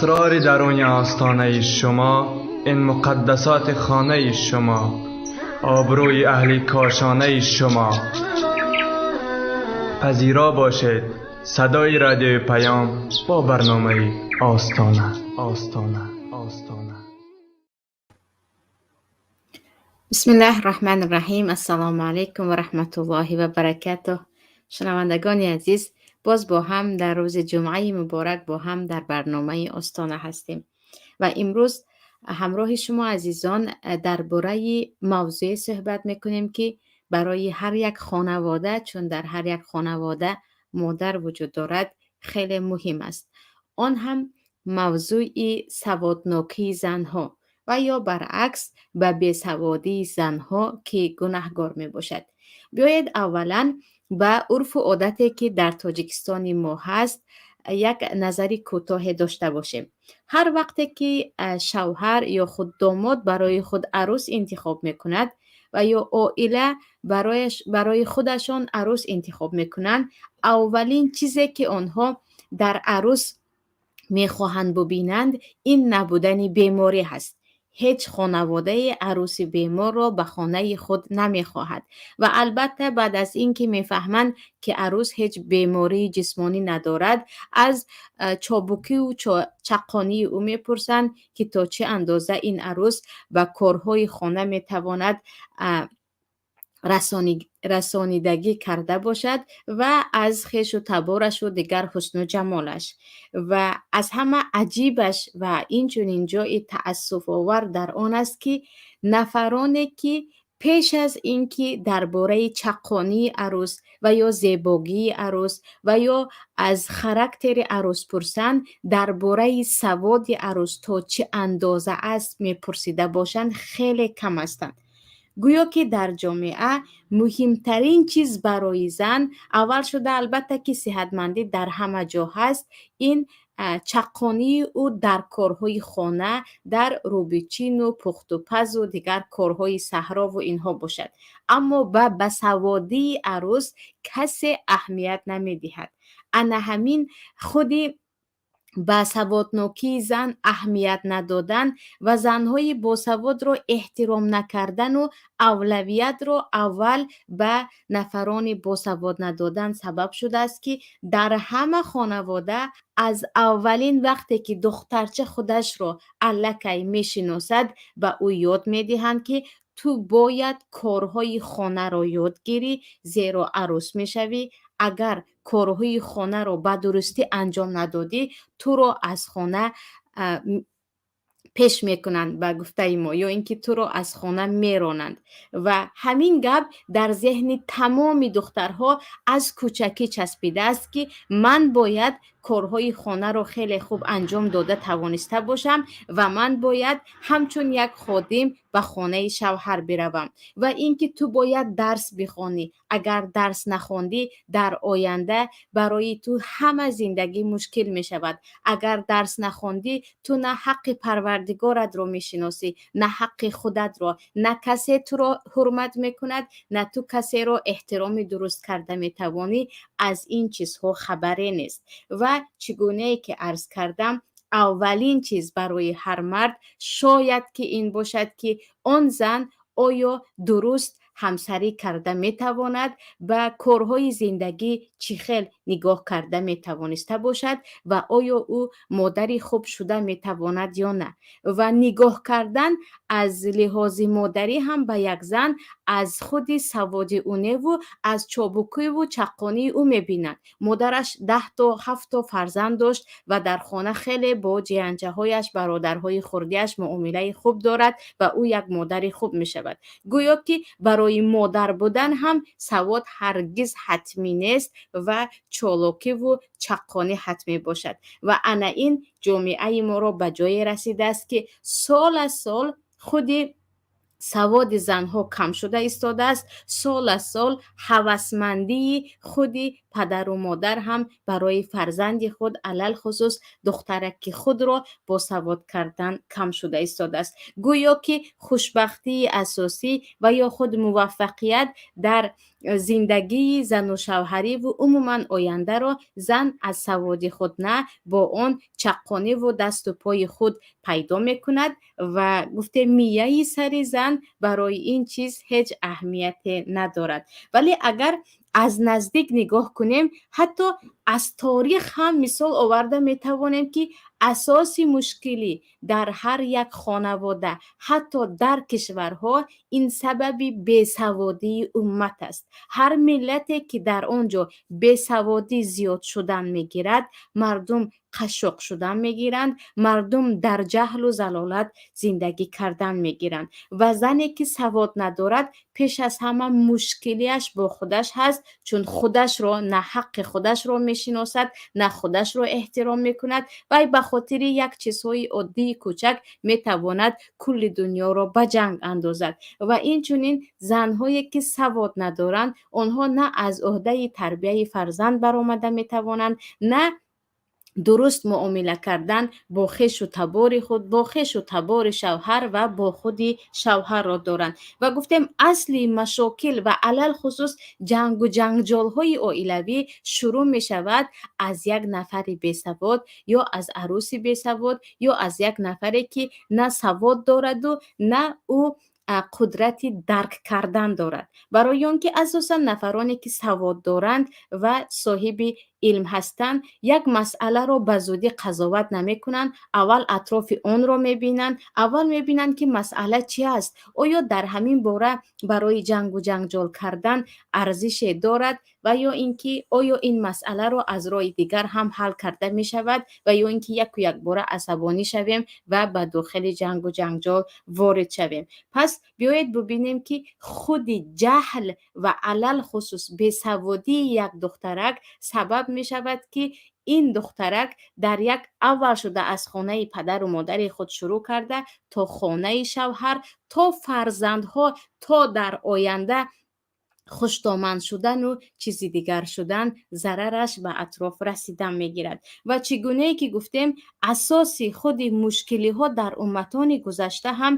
Асрори даруни остонаи шумо, ин муқаддасоти хонаи шумо, обрӯи аҳли кошонаи шумо. Пазиро бошед садои радиои Паём бо барномаи Остона, Остона, Остона. Бисмиллаҳи Раҳмони Раҳим. Ассалому алайкум ва раҳматуллоҳи ва баракатуҳ. Шунавандагони азиз, боз бо ҳам дар рӯзи ҷумъаи муборак бо ҳам дар барномаи Остона ҳастем ва имрӯз ҳамроҳи шумо азизон дар бораи мавзӯе суҳбат мекунем, ки барои ҳар як хонавода, чун дар ҳар як хонавода модар вуҷуд дорад, хеле муҳим аст. Он ҳам мавзӯи саводнокии занҳо ва ё баръакс ба бесаводии занҳо, ки гунаҳгор мебошад. Биёед, аввалан ба урфу одате, ки дар Тоҷикистони мо ҳаст, як назари кӯтоҳе дошта бошем. Ҳар вақте ки шавҳар ё худ домод барои худ арӯс интихоб мекунад ва ё оила барои худашон арӯс интихоб мекунанд, аввалин чизе, ки онҳо дар арӯс мехоҳанд бубинанд, ин набудани беморӣ ҳаст. Ҳеҷ хонаводае арӯси беморро ба хонаи худ намехоҳад ва албатта, баъд аз ин ки мефаҳманд, ки арӯс ҳеҷ бемории ҷисмонӣ надорад, аз чобукиву чаққонии ӯ мепурсанд, ки то чӣ андоза ин арӯс ба корҳои хона метавонад расонидагӣ карда бошад ва аз хешу таборашу дигар ҳусну ҷамолаш. Ва аз ҳама аҷибаш ва инчунин ҷои таассуфовар дар он аст, ки нафароне, ки пеш аз ин ки дар бораи чаққонии арӯс ва ё зебогии арӯс ва ё аз характери арӯс пурсанд, дар бораи саводи арӯс то чӣ андоза аст мепурсида бошанд, хеле кам ҳастанд. Гӯё ки дар ҷомеа муҳимтарин чиз барои зан, аввал шуда албатта ки сиҳатмандӣ дар ҳама ҷо ҳаст, ин чаққонии ӯ дар корҳои хона, дар рӯбичину пухтупазу дигар корҳои саҳрову инҳо бошад. Аммо ба басаводии арӯс касе аҳамият намедиҳад. Ана ҳамин худи ба саводнокии зан аҳамият надодан ва занҳои босаводро эҳтиром накардану авлавиятро аввал ба нафарони босавод надодан сабаб шудааст, ки дар ҳама хонавода аз аввалин вақте ки духтарча худашро аллакай мешиносад, ба ӯ ёд медиҳанд, ки ту бояд корҳои хонаро ёд гирӣ, зеро арӯс мешавӣ. Агар корҳои хонаро ба дурустӣ анҷом надодӣ, туро аз хона пеш мекунанд, ба гуфтаи мо, ё ин ки туро аз хона меронанд. Ва ҳамин гап дар зеҳни тамоми духтарҳо аз кӯчакӣ часпидааст, ки ман бояд корҳои хонаро хеле хуб анҷом дода тавониста бошам ва ман бояд ҳамчун як ходим ба хонаи шавҳар биравам. Ва ин ки ту бояд дарс бихонӣ, агар дарс нахондӣ, дар оянда барои ту ҳама зиндагӣ мушкил мешавад. Агар дарс нахондӣ, ту на ҳаққи Парвардигоратро мешиносӣ, на ҳаққи худатро, на касе туро ҳурмат мекунад, на ту касеро эҳтироми дуруст карда метавонӣ. Аз ин чизҳо хабаре нест. Ва чӣ гунае ки арз кардам, аввалин чиз барои ҳар мард шояд ки ин бошад, ки он зан оё дуруст ҳамсарӣ карда метавонад, ба корҳои зиндагӣ чӣ хел нигоҳ карда метавониста бошад ва оё ӯ модари хуб шуда метавонад ё на. Ва нигоҳ кардан аз лиҳози модарӣ ҳам ба як зан аз худи саводи ӯ неву аз чобукиву чаққонии ӯ мебинанд. Модараш 10-то, ҳафтто фарзанд дошт ва дар хона хеле бо ҷиянчаҳояш, бародарҳои хурдиаш муомилаи хуб дорад ва ӯ як модари хуб мешавад. Гӯё ки барои модар будан ҳам савод ҳаргиз ҳатмӣ нест ва чолокиву чаққонӣ ҳатмӣ бошад. Ва ана ин ҷомеаи моро ба ҷое расидааст, ки сол аз сол худи саводи занҳо кам шуда истодааст, сол аз сол ҳавасмандии худи Падару модар ҳам барои фарзанди худ, алалхусус духтараки худро босавод кардан кам шуда истодааст. Гӯё ки хушбахтии асосӣ ва ё худ муваффақият дар зиндагии зану шавҳариву умуман ояндаро зан аз саводи худ на, бо он чаққониву дасту пои худ пайдо мекунад. Ва гуфтем, мияи сари зан барои ин чиз ҳеҷ аҳамияте надорад. Вале агар аз наздик нигоҳ кунем, ҳатто аз торих ҳам мисол оварда метавонем, ки асоси мушкилӣ дар ҳар як хонавода, ҳатто дар кишварҳо, ин сабаби бесаводии уммат аст. Ҳар миллате ки дар он ҷо бесаводӣ зиёд шудан мегирад, мардум қашшоқ шудан мегиранд, мардум дар ҷаҳлу залолат зиндагӣ кардан мегиранд. Ва зане ки савод надорад, пеш аз ҳама мушкилиаш бо худаш ҳаст, чун худашро на ҳаққи худашро мешиносад, на худашро эҳтиром мекунад. Вай ба хотири як чизҳои оддии кӯчак метавонад кулли дунёро ба ҷанг андозад. Ва инчунин занҳое ки савод надоранд, онҳо на аз ӯҳдаи тарбияи фарзанд баромада метавонанд, на дуруст муомила кардан бо хешу табори худ, бо хешу табори шавҳар ва бо худи шавҳарро доранд. Ва гуфтем, асли машокил ва алалхусус ҷангу ҷанҷолҳои оилавӣ шурӯъ мешавад аз як нафари бесавод ё аз аруси бесавод, ё аз як нафаре ки на савод дораду, на ӯ қудрати дарк кардан дорад. Барои он ки асосан нафароне ки савод доранд ва соҳиби илм ҳастанд, як масъаларо ба зудӣ қазоват намекунанд. Аввал атрофи онро мебинанд, аввал мебинанд, ки масъала чи аст, оё дар ҳамин бора барои ҷангу ҷанҷол кардан арзише дорад ва ё ин ки оё ин масъаларо аз роҳи дигар ҳам ҳал карда мешавад, ва ё ин ки яку якбора асабонӣ шавем ва ба дохили ҷангу ҷанҷол ворид шавем. Пас биёед бубинем, ки худи ҷаҳл ва алалхусус бесаводии як духтарак сабаб мешавад, ки ин духтарак дар як аввал шуда аз хонаи падару модари худ шурӯъ карда то хонаи шавҳар, то фарзандҳо, то дар оянда хуштоман шудану чизи дигар шудан, зарараш ба атроф расидан мегирад. Ва чӣ гунае ки гуфтем, асоси худи мушкилиҳо дар умматони гузашта ҳам,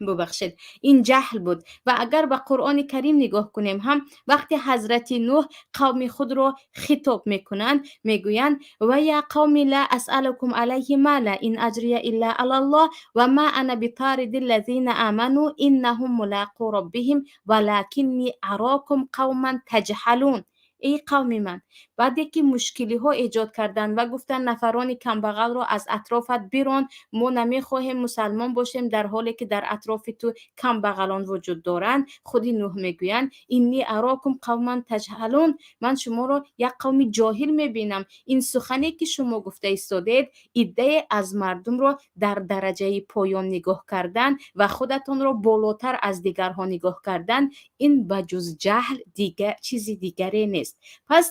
бубахшед, ин ҷаҳл буд. Ва агар ба Қуръони Карим нигоҳ кунем ҳам, вақте ҳазрати Нуҳ қавми худро хитоб мекунанд, мегӯянд: «Ва я қавми ла асъалукум алайҳи мала ин аҷрия илла алаллоҳ ва ма ана битариди ллазина аману иннаҳум мулақу роббиҳим валакинни арокум қавман таҷҳалун». Эй қавми ман, баъде ки мушкилиҳо эҷод карданд ва гуфтанд: «Нафарони камбағалро аз атрофат бирон, мо намехоҳем мусалмон бошем, дар ҳоле ки дар атрофи ту камбағалон вуҷуд доранд», худи Нуҳ мегӯянд: «Инни арокум қавман таҷҳалун», ман шуморо як қавми ҷоҳил мебинам. Ин сухане ки шумо гуфта истодед, иддае аз мардумро дар дараҷаи поён нигоҳ кардан ва худатонро болотар аз дигарҳо нигоҳ кардан, ин ба ҷуз ҷаҳл чизи дигаре нест. Пас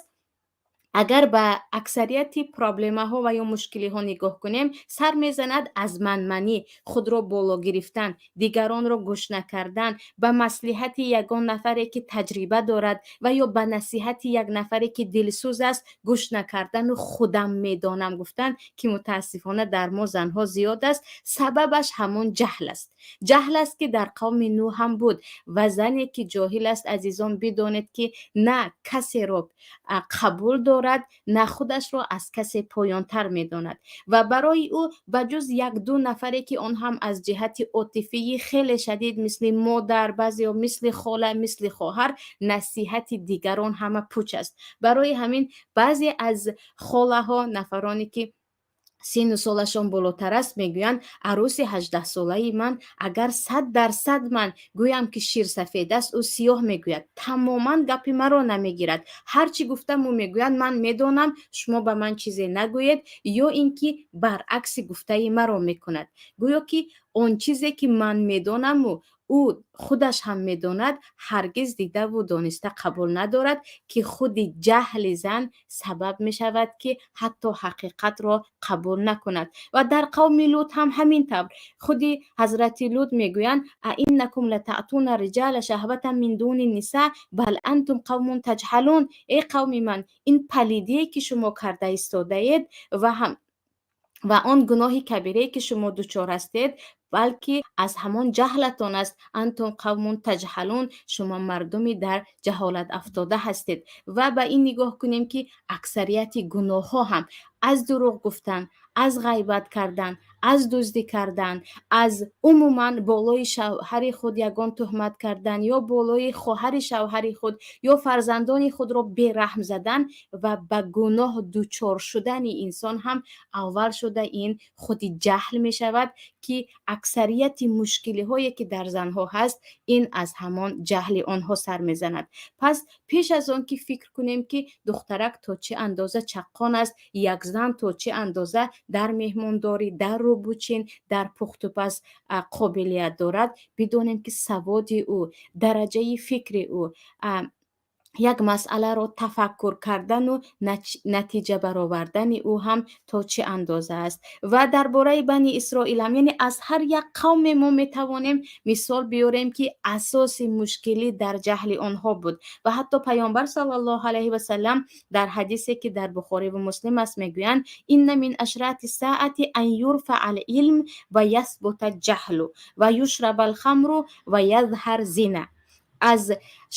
агар ба аксарияти проблемаҳо ва ё мушкилиҳо нигоҳ кунем, сар мезанад аз манманӣ, худро боло гирифтан, дигаронро гӯш накардан, ба маслиҳати ягон нафаре ки таҷриба дорад ва ё ба насиҳати як нафаре ки дилсӯз аст гӯш накардану худам медонам гуфтан, ки мутаассифона дар мо занҳо зиёд аст. Сабабаш ҳамон ҷаҳл аст. Ҷаҳл аст, ки дар қавми Нӯҳ ҳам буд. Ва зане ки ҷоҳил аст, азизон, бидонед, ки на касеро қабул дорад, на худашро аз касе поёнтар медонад. Ва барои ӯ ба ҷуз як-ду нафаре, ки он ҳам аз ҷиҳати отифии хеле шадид, мисли модар, баъзеҳо мисли хола, мисли хоҳар, насиҳати дигарон ҳама пуч аст. Барои ҳамин баъзе аз холаҳо, нафароне ки сину солашон болотар аст, мегӯянд: «Аруси 18-солаи ман, агар 100% ман гӯям, ки шир сафед аст, ӯ сиёҳ мегӯяд, тамоман гапи маро намегирад. Ҳар чӣ гуфтам, ӯ мегӯяд: ман медонам, шумо ба ман чизе нагӯед, ё ин ки баръакси гуфтаи маро мекунад. Гӯё ки он чизе ки ман медонаму Ӯ худаш ҳам медонад, ҳаргиз дидаву дониста қабул надорад, ки худи ҷаҳли зан сабаб мешавад, ки ҳатто ҳақиқатро қабул накунад. Ва дар қавми Лут ҳам ҳамин тавр. Худи ҳазрати Лут мегӯянд: أئنكم لتأتون الرجال شهوة من دون النساء بل أنتم قوم تجهلون. Эй қавми ман, ин палидие, ки шумо карда истодаед, ва ҳам ва он гуноҳи кабирае, ки шумо дучор ҳастед, балки аз ҳамон ҷаҳлатон аст. أنتم قوم تجهلون. Шумо мардуми дар ҷаҳолат афтода ҳастед. Ва ба ин нигоҳ кунем, ки аксарияти гуноҳҳо ҳам аз дурӯғ гуфтан, аз ғайбат кардан, аз дуздӣ кардан, аз умуман болои шавҳари худ ягон туҳмат кардан ё болои хоҳари шавҳари худ ё фарзандони худро бераҳм задан ва ба гуноҳ дучор шудани инсон ҳам аввал шуда ин худи ҷаҳл мешавад, ки аксарияти мушкилиҳое, ки дар занҳо ҳаст, ин аз ҳамон ҷаҳли онҳо сар мезанад. Пас пеш аз он ки фикр кунем, ки духтарак то чӣ андоза чаққон аст, як зан то чӣ андоза дар меҳмондорӣ, дар рӯбучин, дар пухтупаз қобилият дорад, бидонем, ки саводи ӯ, дараҷаи фикри ӯ, як масъаларо тафаккур кардану натиҷа баровардани ӯ ҳам то чӣ андоза аст. Ва дар бораи Бани Исроил ҳам, яъне аз ҳар як қавме мо метавонем мисол биёрем, ки асоси мушкилӣ дар ҷаҳли онҳо буд. Ва ҳатто Паёмбар саллаллоҳу алайҳи васалам дар ҳадисе, ки дар Бухориву Муслим аст, мегӯянд: إن من أشراط الساعة أن يرفع العلم ويثبت الجهل ويشرب الخمر ويظهر الزنا. Аз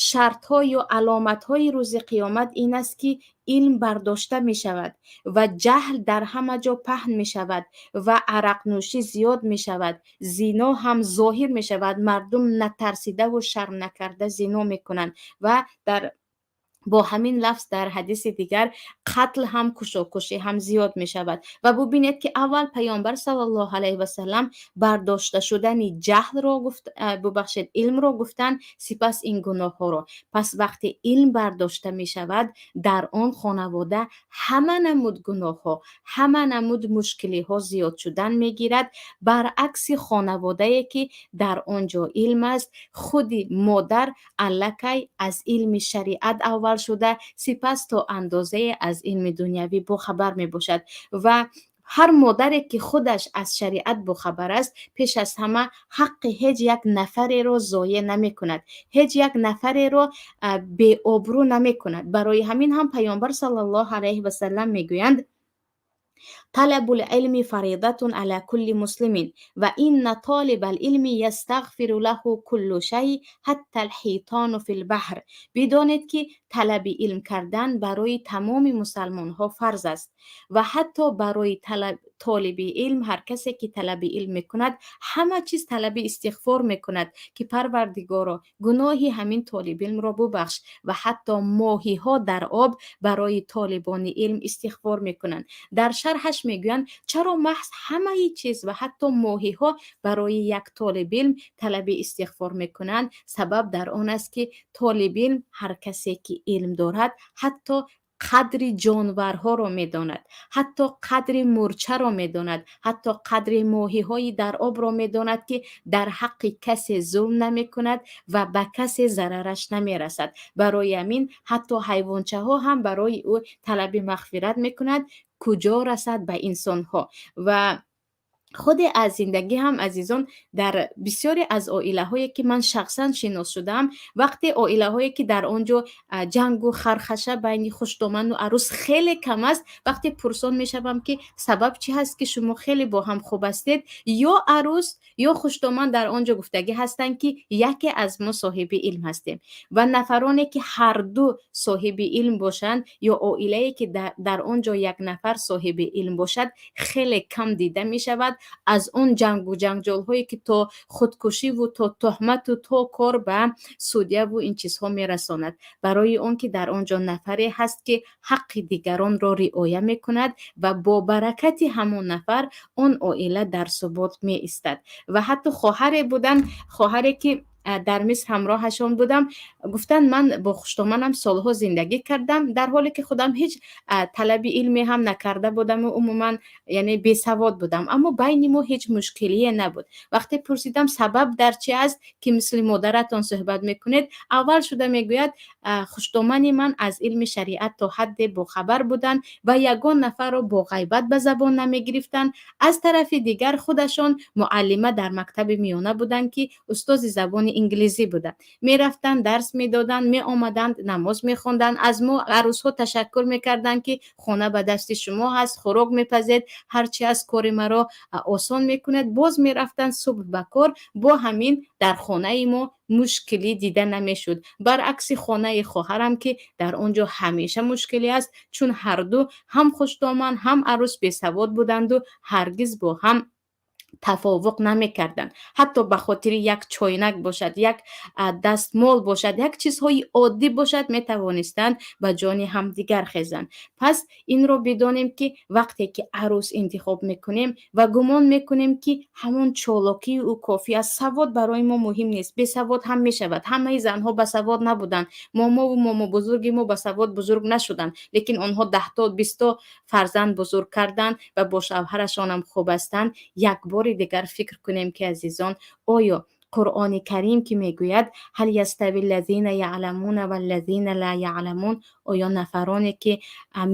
шартҳо ё аломатҳои рӯзи қиёмат ин аст, ки илм бардошта мешавад ва ҷаҳл дар ҳама ҷо паҳн мешавад ва арақнӯшӣ зиёд мешавад, зино ҳам зоҳир мешавад, мардум натарсидаву шарм накарда зино мекунанд. Ва дар бо ҳамин лафз дар ҳадиси дигар қатл ҳам, кушокушӣ ҳам зиёд мешавад. Ва бубинед, ки аввал Паёмбар саллаллоҳу алайҳи васалам бардошта шудани ҷаҳлро гуфт, бубахшед, илмро гуфтанд, сипас ин гуноҳҳоро. Пас вақте илм бардошта мешавад, дар он хонавода ҳама намуд гуноҳҳо, ҳама намуд мушкилиҳо зиёд шудан мегирад. Баръакси хонаводае, ки дар он ҷо илм аст, худи модар аллакай аз илми шариат аввал шуда, сипас то андозае аз илми дунявӣ бохабар мебошад. Ва ҳар модаре, ки худаш аз шариат бохабар аст, пеш аз ҳама ҳаққи ҳеҷ як нафареро зоеъ намекунад, ҳеҷ як нафареро беобрӯ намекунад. Барои ҳамин ҳам Паёмбар саллаллоҳу алайҳи васалам мегӯянд: طلب العلم فريضة على كل مسلم وإن طالب العلم يستغفر له كل شيء حتى الحيتان في البحر. Бидонед, ки талаби илм кардан барои тамоми мусалмонҳо фарз аст ва ҳатто барои толиби илм, ҳар касе, ки талаби илм мекунад, ҳама чиз талаби истиғфор мекунад, ки Парвардигоро, гуноҳи ҳамин толибилмро бубахш. Ва ҳатто моҳиҳо дар об барои толибони илм истиғфор мекунанд. Дар шарҳаш мегӯянд, чаро маҳз ҳамаи чиз ва ҳатто моҳиҳо барои як толибилм талаби истиғфор мекунанд? Сабаб дар он аст, ки толибилм, ҳар касе, ки илм дорад, ҳатто қадри ҷонварҳоро медонад, ҳатто қадри мӯрчаро медонад, ҳатто қадри моҳиҳои дар обро медонад, ки дар ҳаққи касе зулм намекунад ва ба касе зарараш намерасад. Барои ҳамин ҳатто ҳайвончаҳо ҳам барои ӯ талаби мағфират мекунад, куҷо расад ба инсонҳо. Ва худе аз зиндагӣ ҳам, азизон, дар бисёре аз оилаҳое, ки ман шахсан шинос шудаам, вақте оилаҳое, ки дар он ҷо ҷангу хархаша байни хушдоману арӯс хеле кам аст, вақте пурсон мешавам, ки сабаб чӣ ҳаст, ки шумо хеле бо ҳам хуб ҳастед, ё арӯс ё хушдоман дар он ҷо гуфтагӣ ҳастанд, ки яке аз мо соҳиби илм ҳастем. Ва нафароне, ки ҳарду соҳиби илм бошанд ё оилае, ки дар он ҷо як нафар соҳиби илм бошад, хеле кам дида мешавад аз он ҷангу ҷанҷолҳое, ки то худкушиву то туҳмату то кор ба судьяву ин чизҳо мерасонад. Барои он ки дар он ҷо нафаре ҳаст, ки ҳаққи дигаронро риоя мекунад ва бо баракати ҳамон нафар он оила дар субот меистад. Ва ҳатто хоҳаре буданд, хоҳаре, ки Дар Миср ҳамроҳашон будам, гуфтанд: «Ман бо хуштоманам солҳо зиндагӣ кардам, дар ҳоле ки худам ҳеҷ талаби илме ҳам накарда будаму умуман, яъне, бесавод будам, аммо байни мо ҳеҷ мушкилие набуд». Вақте пурсидам, сабаб дар чи аст, ки мисли модаратон суҳбат мекунед, аввал шуда мегӯяд: «Хуштомани ман аз илми шариат то ҳадде бохабар буданд ва ягон нафарро бо ғайбат ба забон намегирифтанд. Аз тарафи дигар, худашон муаллима дар мактаби миёна буданд, ки устози забони инглизӣ буданд. Мерафтанд, дарс медоданд, меомаданд, намоз мехонданд. Аз мо арӯсҳо ташаккур мекарданд, ки хона ба дасти шумо ҳаст, хӯрок мепазед, ҳарчи аз кори маро осон мекунед. Боз мерафтанд субҳ ба кор. Бо ҳамин дар хонаи мо мушкилӣ дида намешуд, баръакси хонаи хоҳарам, ки дар он ҷо ҳамеша мушкилӣ аст, чун ҳарду, ҳам хуштоман, ҳам арӯс, бесавод буданду ҳаргиз бо ҳам тафовуқ намекарданд. Ҳатто ба хотири як чойнак бошад, як дастмол бошад, як чизҳои оддӣ бошад, метавонистанд ба ҷони ҳамдигар хезанд». Пас инро бидонем, ки вақте ки арӯс интихоб мекунем ва гумон мекунем, ки ҳамон чолокии ӯ кофӣ аст, савод барои мо муҳим нест, бесавод ҳам мешавад. Ҳамаи занҳо басавод набуданд. Момову момобузурги мо басавод бузург нашуданд, лекин онҳо 10то, 20то фарзанд бузург карданд ва бо шавҳарашонам хуб ҳастанд. Як бори дигар фикр кунем, ки, азизон, оё Қуръони Карим, ки мегӯяд: «هل يستوي الذين يعلمون والذين لا يعلمون», оё нафароне ки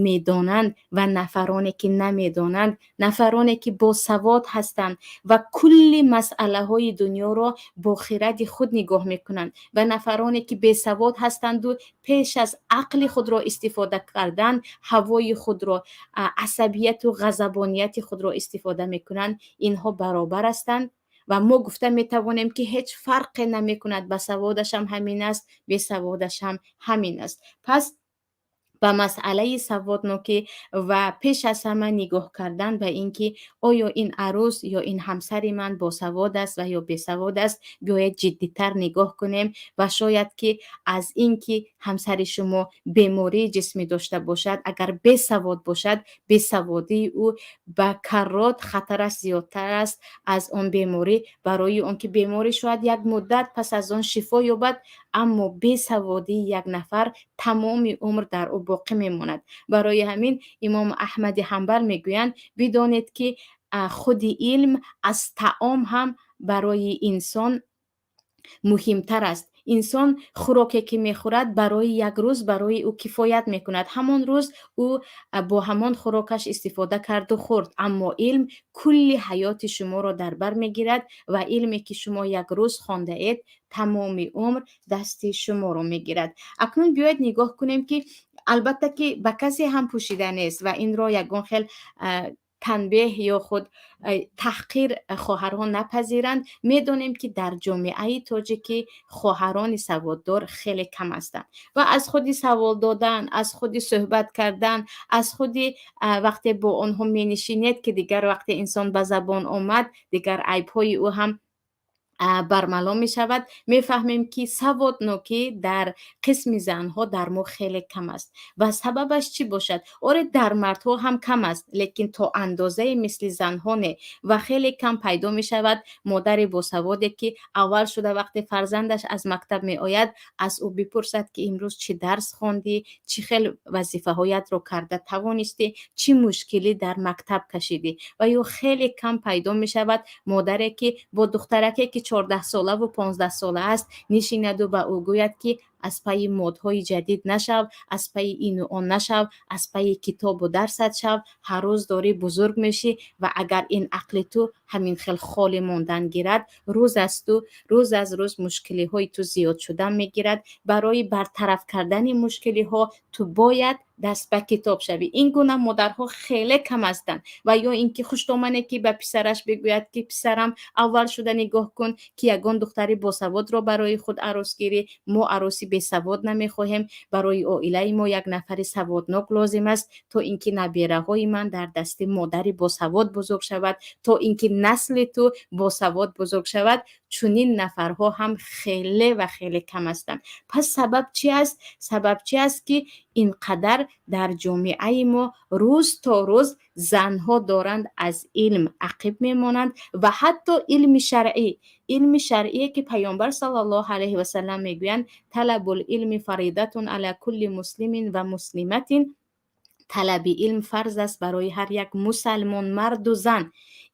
медонанд ва нафароне ки намедонанд, нафароне ки босавод ҳастанд ва кулли масъалаҳои дунёро бо хиради худ нигоҳ мекунанд, ва нафароне ки бесавод ҳастанду пеш аз ақли худро истифода кардан ҳавои худро, асабияту ғазабонияти худро истифода мекунанд, инҳо баробар ҳастанд? Ва мо гуфта метавонем, ки ҳеҷ фарқе намекунад, басаводашам ҳамин аст, бесаводашам ҳамин аст? Пас ба масъалаи саводнокӣ ва пеш аз ҳама нигоҳ кардан ба ин ки оё ин арӯс ё ин ҳамсари ман босавод аст ва ё бесавод аст, биёед ҷиддитар нигоҳ кунем. Ва шояд ки аз ин ки ҳамсари шумо бемории ҷисмӣ дошта бошад, агар бесавод бошад, бесаводии ӯ ба каррот хатараш зиёдтар аст аз он беморӣ, барои он ки беморӣ шояд як муддат пас аз он шифо ёбад, аммо бесаводии як нафар тамоми умр дар ӯ боқӣ мемонад. Барои ҳамин имом Аҳмади Ҳанбал мегӯянд: «Бидонед, ки худи илм аз таом ҳам барои инсон муҳимтар аст. Инсон хӯроке ки мехӯрад, барои як рӯз барои ӯ кифоят мекунад. Ҳамон рӯз ӯ бо ҳамон хӯрокаш истифода карду хӯрд, аммо илм кулли ҳаёти шуморо дар бар мегирад ва илме ки шумо як рӯз хондаед, тамоми умр дасти шуморо мегирад». Акнун биёед нигоҳ кунем, ки албатта ки ба касе ҳам пӯшида нест ва инро ягон хел танбеҳ ё худ таҳқир хоҳарҳо напазиранд. Медонем, ки дар ҷомеаи тоҷикӣ хоҳарони саводдор хеле кам ҳастанд ва аз худи савол додан, аз худи суҳбат кардан, аз худи вақте бо онҳо менишинед, ки дигар вақте инсон ба забон омад, дигар айбҳои ӯ ҳам бармало мешавад, мефаҳмем, ки саводнокӣ дар қисми занҳо дар мо хеле кам аст. Ва сабабаш чӣ бошад? Оре, дар мардҳо ҳам кам аст, лекин то андозае мисли занҳо не. Ва хеле кам пайдо мешавад модари босаводе, ки аввал шуда вақте фарзандаш аз мактаб меояд, аз ӯ бипурсад, ки имрӯз чӣ дарс хондӣ, чӣ хел вазифаҳоятро карда тавонистӣ, чӣ мушкилӣ дар мактаб кашидӣ. Ва ё хеле кам пайдо мешавад модаре, ки бо духтараке ки 14-солаву 15-сола аст, нишинаду ба ӯ гӯяд, ки аз пайи модҳои ҷадид нашав, аз пайи ину он нашав, аз пайи китобу дарсат шав. Ҳар рӯз дорӣ бузург мешӣ ва агар ин ақли ту ҳамин хел холӣ мондан гирад, рӯз аз рӯз мушкилиҳои ту зиёд шудан мегирад. Барои бартараф кардани мушкилиҳо ту бояд даст ба китоб шавӣ. Ин гуна модарҳо хеле кам ҳастанд. Ва ё ин ки хуштомане, ки ба писараш бигӯяд, ки писарам, аввал шуда нигоҳ кун, ки ягон духтари босаводро барои худ арӯс гирӣ. Мо арӯси бесавод намехоҳем. Барои оилаи мо як нафари саводнок лозим аст, то ин ки набераҳои ман дар дасти модари босавод бузург шавад, то ин ки насли ту босавод бузург шавад. Чунин нафарҳо ҳам хеле ва хеле кам ҳастанд. Пас сабаб чи аст? Сабаб чи аст, ки ин қадар дар ҷомеаи мо рӯз то рӯз занҳо доранд аз илм ақиб мемонанд ва ҳатто илми шаръӣ, илми шаръие, ки Паёмбар саллаллоҳу алайҳи васалам мегӯянд: طلب العلم فريضة على كل مسلم ومسلمة, талаби илм фарз аст барои ҳар як мусалмон, марду зан.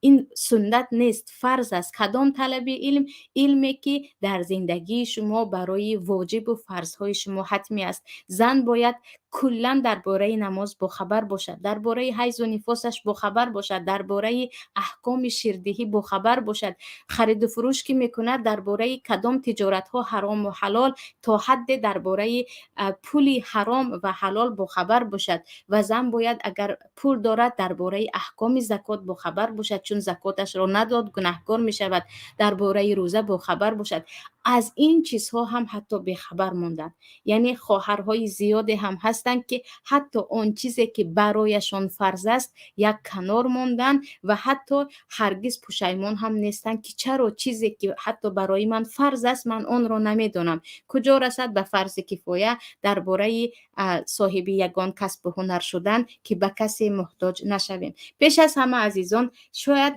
Ин суннат нест, фарз аст. Кадом талаби илм? Илме, ки дар зиндагии шумо барои воҷибу фарзҳои шумо ҳатмӣ аст. Зан бояд куллан дар бораи намоз бохабар бошад, дар бораи ҳайзу нифосаш бохабар бошад, дар бораи аҳкоми ширдиҳӣ бохабар бошад, хариду фурӯш ки мекунад, дар бораи кадом тиҷоратҳо ҳарому ҳалол, то ҳадде дар бораи пули ҳаром ва ҳалол бохабар бошад. Ва зан бояд, агар пул дорад, дар бораи аҳкоми закот бохабар бошад, чун закоташро надод, гунаҳкор мешавад, дар бораи рӯза бохабар бошад. Аз ин чизҳо ҳам ҳатто бехабар монданд. Яъне хоҳарҳои зиёде ҳам ҳастанд, ки ҳатто он чизе, ки барояшон фарз аст, як канор монданд ва ҳатто ҳаргиз пушаймон ҳам нестанд, ки чаро чизе, ки ҳатто барои ман фарз аст, ман онро намедонам. Куҷо расад ба фарзи кифоя дар бораи соҳиби ягон касбу ҳунар шудан, ки ба касе муҳтоҷ нашавем. Пеш аз ҳама, азизон, шояд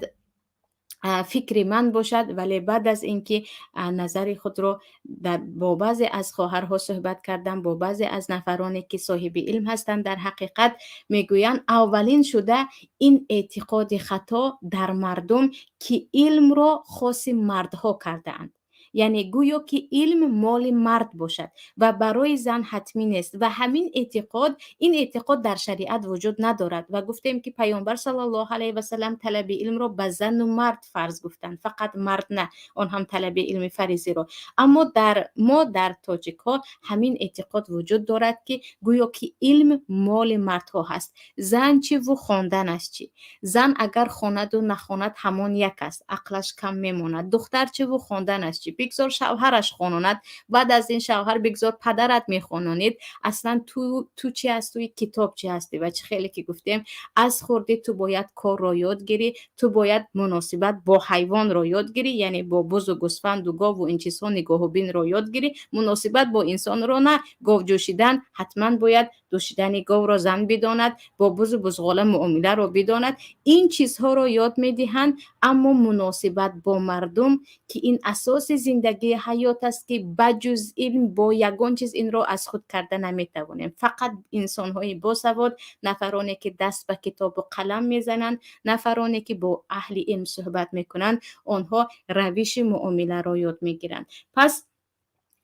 фикри ман бошад, вале баъд аз ин ки назари худро бо баъзе аз хоҳарҳо суҳбат кардам, бо баъзе аз нафароне, ки соҳиби илм ҳастанд, дар ҳақиқат мегӯянд, аввалин шуда ин эътиқоди хато дар мардум, ки илмро хоси мардҳо кардаанд, яъне гӯё ки илм моли мард бошад ва барои зан ҳатмӣ нест. Ва ҳамин эътиқод, ин эътиқод дар шариат вуҷуд надорад. Ва гуфтем, ки Паёмбар саллаллоҳу алайҳи васалам талаби илмро ба зану мард фарз гуфтанд, фақат мард на, он ҳам талаби илми фаризиро. Аммо дар мо, дар тоҷикҳо, ҳамин эътиқод вуҷуд дорад, ки гӯё ки илм моли мардҳо ҳаст. Зан чиву хонданаш чӣ? Зан агар хонаду нахонад, ҳамон як аст, ақлаш кам мемонад. Духтар чиву хонданаш чӣ? Бигзор шавҳараш хононад, баъд аз ин шавҳар бигзор падарат мехононид. Аслан ту чӣ ҳастуи китоб чӣ ҳастӣ? Ва чӣ хеле ки гуфтем, аз хурдӣ ту бояд корро ёд гирӣ, ту бояд муносибат бо ҳайвонро ёд гирӣ, яъне бо бузу гӯсфанду гову ин чизҳо нигоҳубинро ёд гирӣ, муносибат бо инсонро на. Гов ҷӯшидан ҳатман бояд дӯшидани говро зан бидонад, бо бузу бузғола муомиларо бидонад. Ин чизҳоро ёд медиҳанд, аммо муносибат бо мардум, ки ин асоси зиндагии ҳаёт аст, ки ба ҷуз илм бо ягон чиз инро аз худ карда наметавонем. Фақат инсонҳои босавод, нафароне, ки даст ба китобу қалам мезананд, нафароне, ки бо аҳли илм суҳбат мекунанд, онҳо равиши муомиларо ёд мегиранд. Пас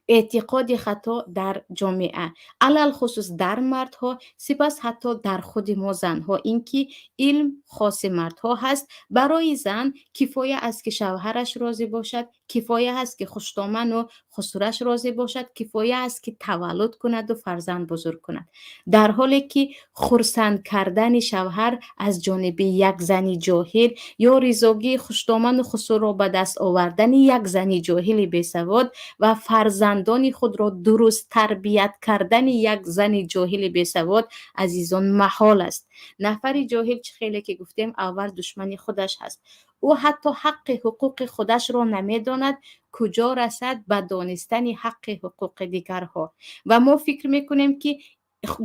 эътиқоди хато дар ҷомеа, алалхусус дар мардҳо, сипас ҳатто дар худи мо занҳо, ин ки илм хоси мардҳо ҳаст, барои зан кифоя аст, ки шавҳараш розӣ бошад, кифоя аст, ки хуштоману хусураш розӣ бошад, кифоя аст, ки таваллуд кунаду фарзанд бузург кунад. Дар ҳоле ки хурсанд кардани шавҳар аз ҷониби як зани ҷоҳил ё ризогии хуштоману хусурро ба даст овардани як зани ҷоҳили бесавод ва фарзандони худро дуруст тарбият кардани як зани ҷоҳили бесавод, азизон, маҳол аст. Нафари ҷоҳил, чӣ хеле ки гуфтем, аввал душмани худаш ҳаст. Ӯ ҳатто ҳаққи ҳуқуқи худашро намедонад, куҷо расад ба донистани ҳаққи ҳуқуқи дигарҳо? Ва мо фикр мекунем, ки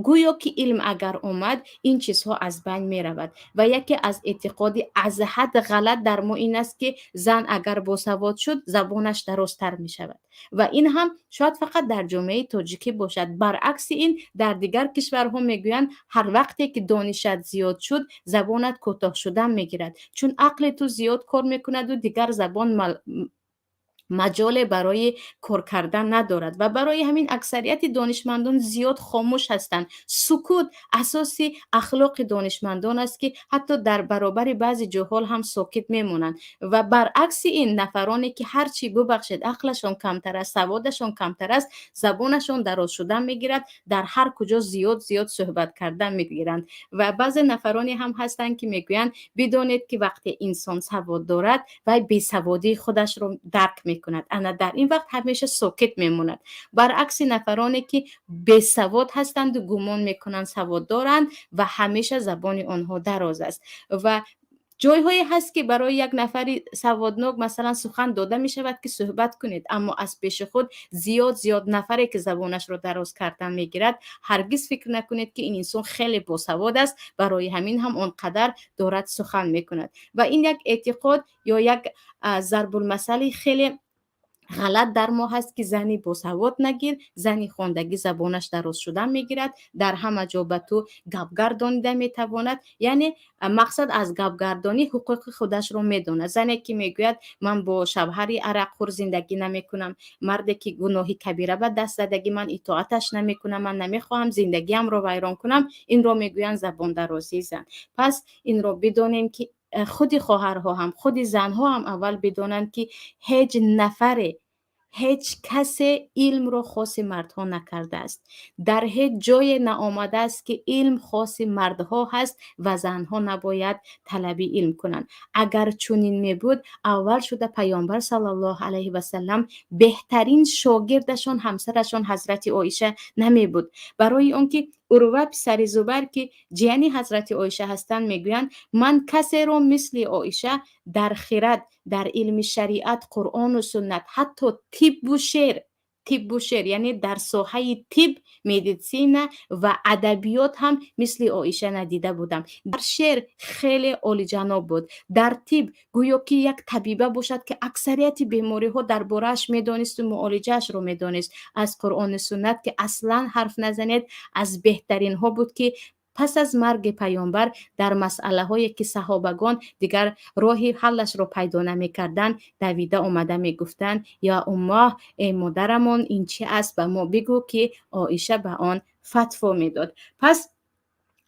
гӯё ки илм агар омад, ин чизҳо аз байн меравад. Ва яке аз эътиқоди аз ҳад ғалат дар мо ин аст, ки зан агар босавод шуд, забонаш дарозтар мешавад. Ва ин ҳам шояд фақат дар ҷомеаи тоҷикӣ бошад. Баръакси ин, дар дигар кишварҳо мегӯянд, ҳар вақте ки донишат зиёд шуд, забонат кӯтоҳ шудан мегирад, чун ақли ту зиёд кор мекунаду дигар забон маҷоле барои кор кардан надорад. Ва барои ҳамин аксарияти донишмандон зиёд хомӯш ҳастанд. Сукут асоси ахлоқи донишмандон аст, ки ҳатто дар баробари баъзе ҷуҳол ҳам сокит мемонанд. Ва баръакси ин, нафароне, ки ҳарчи, бубахшед, ақлашон камтар аст, саводашон камтар аст, забонашон дароз шудан мегирад, дар ҳар куҷо зиёд зиёд суҳбат кардан мегиранд. Ва баъзе нафароне ҳам ҳастанд, ки мегӯянд, бидонед, ки вақте инсон савод дорад, вай бесаводии худашро дарк мекунад, ана дар ин вақт ҳамеша сокит мемонад. Баръакси нафароне, ки бесавод ҳастанду гумон мекунанд савод доранд ва ҳамеша забони онҳо дароз аст. Ва Ҷойҳое ҳаст, ки барои як нафари саводнок, масалан, сухан дода мешавад, ки суҳбат кунед, аммо аз пеши худ зиёд зиёд нафаре, ки забонашро дароз кардан мегирад, ҳаргиз фикр накунед, ки ин инсон хеле босавод аст, барои ҳамин ҳам он қадар дорад сухан мекунад. Ва ин як эътиқод ё як зарбулмасали хеле ғалат дар мо ҳаст, ки зани босавод нагир, зани хондагӣ забонаш дароз шудан мегирад, дар ҳама ҷо ба ту гапгардонида метавонад. Яъне мақсад аз гапгардонӣ ҳуқуқи худашро медонад. Зане, ки мегӯяд: «Ман бо шавҳари арақхӯр зиндагӣ намекунам, марде, ки гуноҳи кабира ба даст задагӣ, ман итоаташ намекунам, ман намехоҳам зиндагиамро вайрон кунам», инро мегӯянд забондарозии зан. Пас инро бидонем, ки худи хоҳарҳо ҳам, худи занҳо ҳам аввал бидонанд, ки ҳеҷ нафаре, ҳеҷ касе илмро хоси мардҳо накардааст. Дар ҳеҷ ҷое наомадааст, ки илм хоси мардҳо ҳаст ва занҳо набояд талаби илм кунанд. Агар чунин мебуд, аввал шуда Паёмбар саллаллоҳу алайҳи васаллам беҳтарин шогирдашон ҳамсарашон ҳазрати Оиша намебуд. Барои он ки Урва писари Зубайр, ки ҷияни ҳазрати Оиша ҳастанд, мегӯянд: «Ман касеро мисли Оиша дар хирад, дар илми шариат, Қуръону суннат, ҳатто тиббу шеър, яъне дар соҳаи тиб, медицина ва адабиёт ҳам мисли Оиша надида будам. Дар шеър хеле олиҷаноб буд, дар тиб гӯё ки як табиба бошад, ки аксарияти бемориҳо дар борааш медонисту муолиҷаашро медонист. Аз Қуръону суннат ки аслан ҳарф назанед, аз беҳтаринҳо буд, ки пас аз марги Паёмбар дар масъалаҳое, ки саҳобагон дигар роҳи ҳаллашро пайдо намекарданд, давида омада мегуфтанд: „Ё уммоҳ, эй модарамон, ин чи аст, ба мо бигӯ“, ки Оиша ба он фатво медод. Пас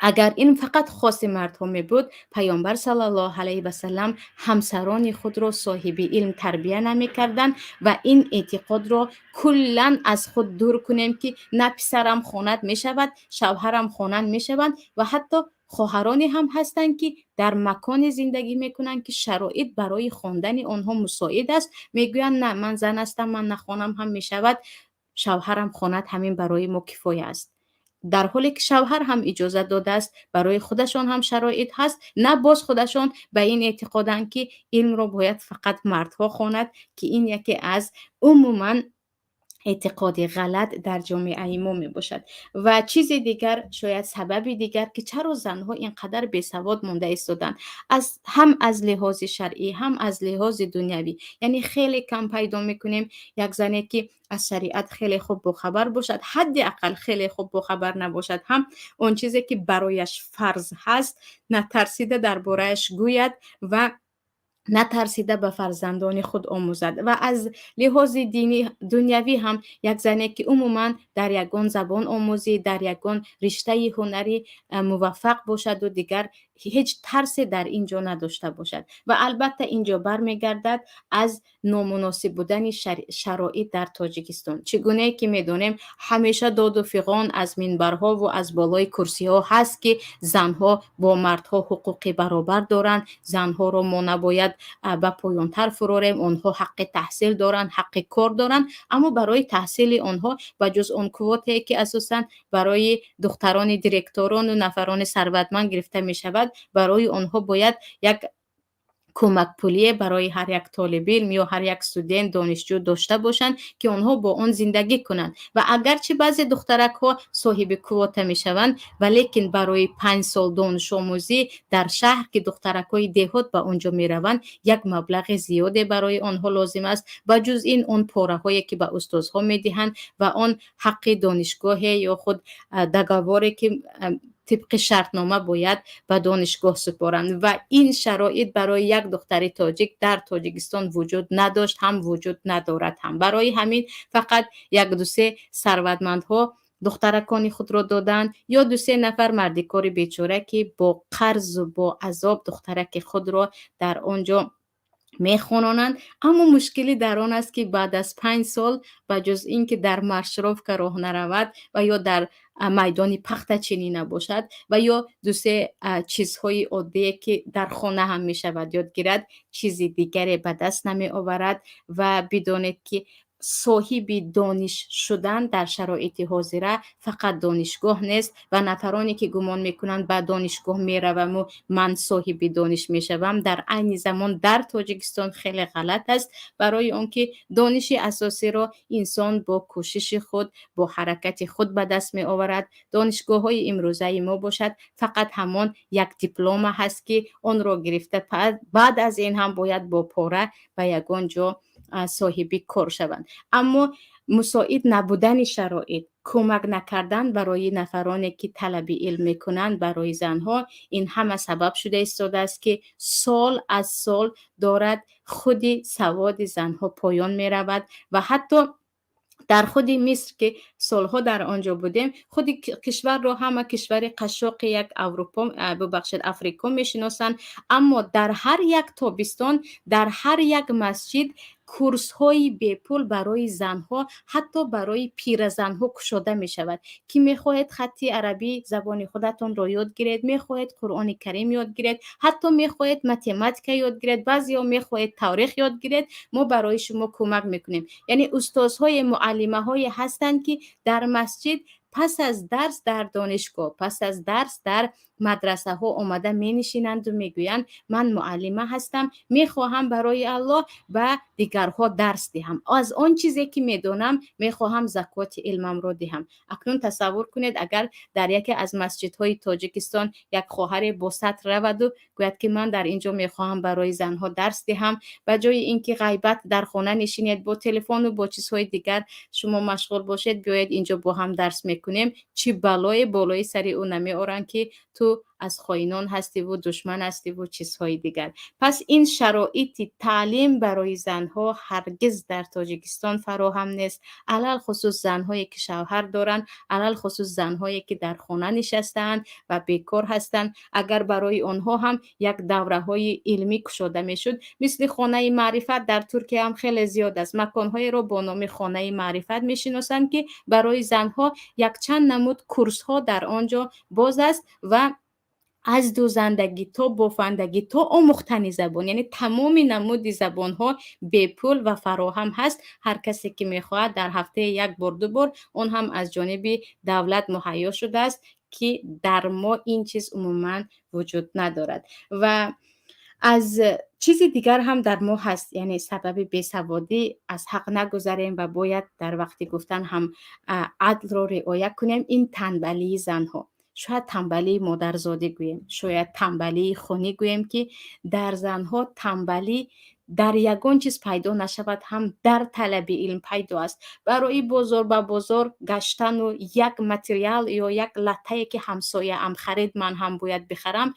агар ин фақат хоси мардҳо мебуд, Паёмбар саллаллоҳу алайҳи васаллам ҳамсарони худро соҳиби илм тарбия намекарданд. Ва ин эътиқодро куллан аз худ дур кунем, ки на, писарам хонад мешавад, шавҳарам хонад мешаванд. Ва ҳатто хоҳароне ҳам ҳастанд, ки дар маконе зиндагӣ мекунанд, ки шароит барои хондани онҳо мусоид аст, мегӯянд: «На, ман зан ҳастам, ман нахонам ҳам мешавад, шавҳарам хонад, ҳамин барои мо кифоя аст», дар ҳоле ки шавҳар ҳам иҷозат додааст, барои худашон ҳам шароит ҳаст. На, боз худашон ба ин эътиқоданд, ки илмро бояд фақат мардҳо хонад, ки ин яке аз умуман эътиқоди ғалат дар ҷомеаи мо мебошад. Ва чизи дигар, шояд сабаби дигар, ки чаро занҳо ин қадар бесавод монда истоданд, аз ҳам аз лиҳози шаръӣ, ҳам аз лиҳози дунявӣ, яъне хеле кам пайдо мекунем як зане, ки аз шариат хеле хуб бохабар бошад, ҳадди ақал хеле хуб бохабар набошад ҳам, он чизе, ки барояш фарз ҳаст, натарсида дар борааш гӯяд ва натарсида ба фарзандони худ омӯзад. Ва аз лиҳози дини дунявӣ ҳам як зане, ки умуман дар ягон забон омӯзӣ, дар ягон риштаи ҳунарӣ муваффақ бошаду дигар ҳеҷ тарсе дар ин ҷо надошта бошад. Ва албатта ин ҷо бармегардад аз номуносиб будани шароит дар Тоҷикистон. Чӣ гунае ки медонем, ҳамеша доду фиғон аз минбарҳову аз болои курсиҳо ҳаст, ки занҳо бо мардҳо ҳуқуқи баробар доранд, занҳоро мо набояд ба поёнтар фурорем, онҳо ҳаққи таҳсил доранд, ҳаққи кор доранд. Аммо барои таҳсили онҳо, ба ҷуз он квотае, ки асосан барои духтарони директорону нафарони сарватманд гирифта мешавад, барои онҳо бояд як кӯмакпулие барои ҳар як толибилм ё ҳар як студент, донишҷӯ дошта бошанд, ки онҳо бо он зиндагӣ кунанд. Ва агарчи баъзе духтаракҳо соҳиби квота мешаванд, валекин барои 5 сол донишомӯзӣ дар шаҳр, ки духтаракҳои деҳот ба он ҷо мераванд, як маблағи зиёде барои онҳо лозим аст. Ба ҷуз ин, он пораҳое, ки ба устозҳо медиҳанд, ва он ҳаққи донишгоҳе ё худ договор е, ки тибқи шартнома бояд ба донишгоҳ супоранд. Ва ин шароит барои як духтари тоҷик дар Тоҷикистон вуҷуд надошт ҳам, вуҷуд надорад ҳам. Барои ҳамин фақат як дусе сарватмандҳо духтаракони худро доданд ё дусе нафар мардикори бечора, ки бо қарзу бо азоб духтараки худро дар он ҷо мехононанд. Аммо мушкилӣ дар он аст, ки баъд аз 5 сол, ба ҷуз ин ки дар маршировка роҳ наравад ва ё дар майдони пахтачинӣ набошад ва ё дусе чизҳои оддие, ки дар хона ҳам мешавад ёд гирад, чизи дигаре ба даст намеоварад. Ва бидонед, ки Соҳиби дониш шудан дар шароити ҳозира фақат донишгоҳ нест ва нафароне, ки гумон мекунанд, ба донишгоҳ мераваму ман соҳиби дониш мешавам, дар айни замон дар Тоҷикистон хеле ғалат аст, барои он ки дониши асосиро инсон бо кӯшиши худ, бо ҳаракати худ ба даст меоварад. Донишгоҳҳои имрӯзаи мо бошад, фақат ҳамон як диплома ҳаст, ки онро гирифта, баъд аз ин ҳам бояд бо пора ба ягон ҷо соҳиби кор шаванд. Аммо мусоид набудани шароит, кӯмак накардан барои нафароне, ки талаби илм мекунанд, барои занҳо, ин ҳама сабаб шуда истодааст, ки сол аз сол дорад худи саводи занҳо поён меравад. Ва ҳатто дар худи Миср, ки солҳо дар он ҷо будем, худи кишварро ҳама кишвари қашшоқи як Аврупо, бубахшед, Африко мешиносанд, аммо дар ҳар як тобистон дар ҳар як масҷид курсҳои бепул барои занҳо, ҳатто барои пиразанҳо кушода мешавад, ки мехоҳед хатти арабӣ, забони худатонро ёд гиред, мехоҳед Қуръони Карим ёд гиред, ҳатто мехоҳед математика ёд гиред, баъзеҳо мехоҳед таърих ёд гиред, мо барои шумо кӯмак мекунем. Яъне устозҳои, муаллимаҳое ҳастанд, ки дар масҷид пас аз дарс дар донишгоҳ, пас аз дарс дар мадрасаҳо омада менишинанду мегӯянд: «Ман муаллима ҳастам, мехоҳам барои Аллоҳ ба дигарҳо дарс диҳам, аз он чизе ки медонам мехоҳам закоти илмамро диҳам». Акнун тасаввур кунед, агар дар яке аз масҷидҳои Тоҷикистон як хоҳаре бо сатр раваду гӯяд, ки ман дар ин ҷо мехоҳам барои занҳо дарс диҳам, ба ҷои ин ки ғайбат, дар хона нишинед, бо телефону бо чизҳои дигар шумо машғул бошед, биёед, инҷо бо ҳам дарс мекунем, чӣ балое болои сари ӯ намеоранд, ки ту аз хоинон ҳастиву душман ҳастиву чизҳои дигар. Пас ин шароити таълим барои занҳо ҳаргиз дар Тоҷикистон фароҳам нест, алалхусус занҳое, ки шавҳар доранд, алалхусус занҳое, ки дар хона нишастаанд ва бекор ҳастанд. Агар барои онҳо ҳам як давраҳои илмӣ кушода мешуд, мисли хонаи маърифат, дар Туркия ҳам хеле зиёд аст, маконҳоеро бо номи хонаи маърифат мешиносанд, ки барои занҳо якчанд намуд курсҳо дар он ҷо боз аст ва аз дӯзандагӣ то бофандагӣ то омӯхтани забон, яъне тамоми намуди забонҳо бепул ва фароҳам ҳаст. Ҳар касе ки мехоҳад, дар ҳафтаи як бор, ду бор, он ҳам аз ҷониби давлат муҳайё шудааст, ки дар мо ин чиз умуман вуҷуд надорад. Ва аз чизи дигар ҳам дар мо ҳаст, яъне сабаби бесаводӣ, аз ҳақ нагузарем ва бояд дар вақти гуфтан ҳам адлро риоя кунем, ин танбалии занҳо, шояд танбалии модарзодӣ гӯем, шояд танбалии хунӣ гӯем, ки дар занҳо танбалӣ дар ягон чиз пайдо нашавад ҳам, дар талаби илм пайдо аст. Барои бозор ба бозор гаштану як материал ё як латтае, ки ҳамсояам харид, ман ҳам бояд бихарам,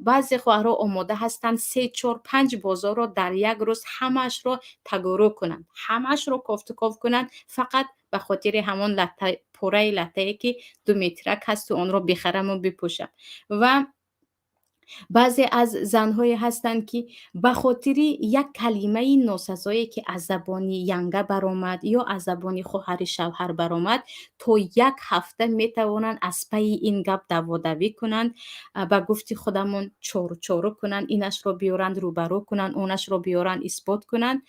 баъзе хоҳарҳо омода ҳастанд се, чор, панҷ бозорро дар як рӯз ҳамаашро тагурӯ кунанд, ҳамаашро кофтуков кунанд, фақат ба хотири ҳамон латта, пораи латтае, ки 2 метрак ҳасту онро бихараму бипӯшам. Ва баъзе аз занҳое ҳастанд, ки ба хотири як калимаи носазое, ки аз забони янга баромад ё аз забони хоҳари шавҳар баромад, то як ҳафта метавонанд аз пайи ин гап даводавӣ кунанд, ба гуфти худамон чору-чору кунанд, инашро биёранд, рӯбарӯ кунанд, онашро биёранд, исбот кунанд,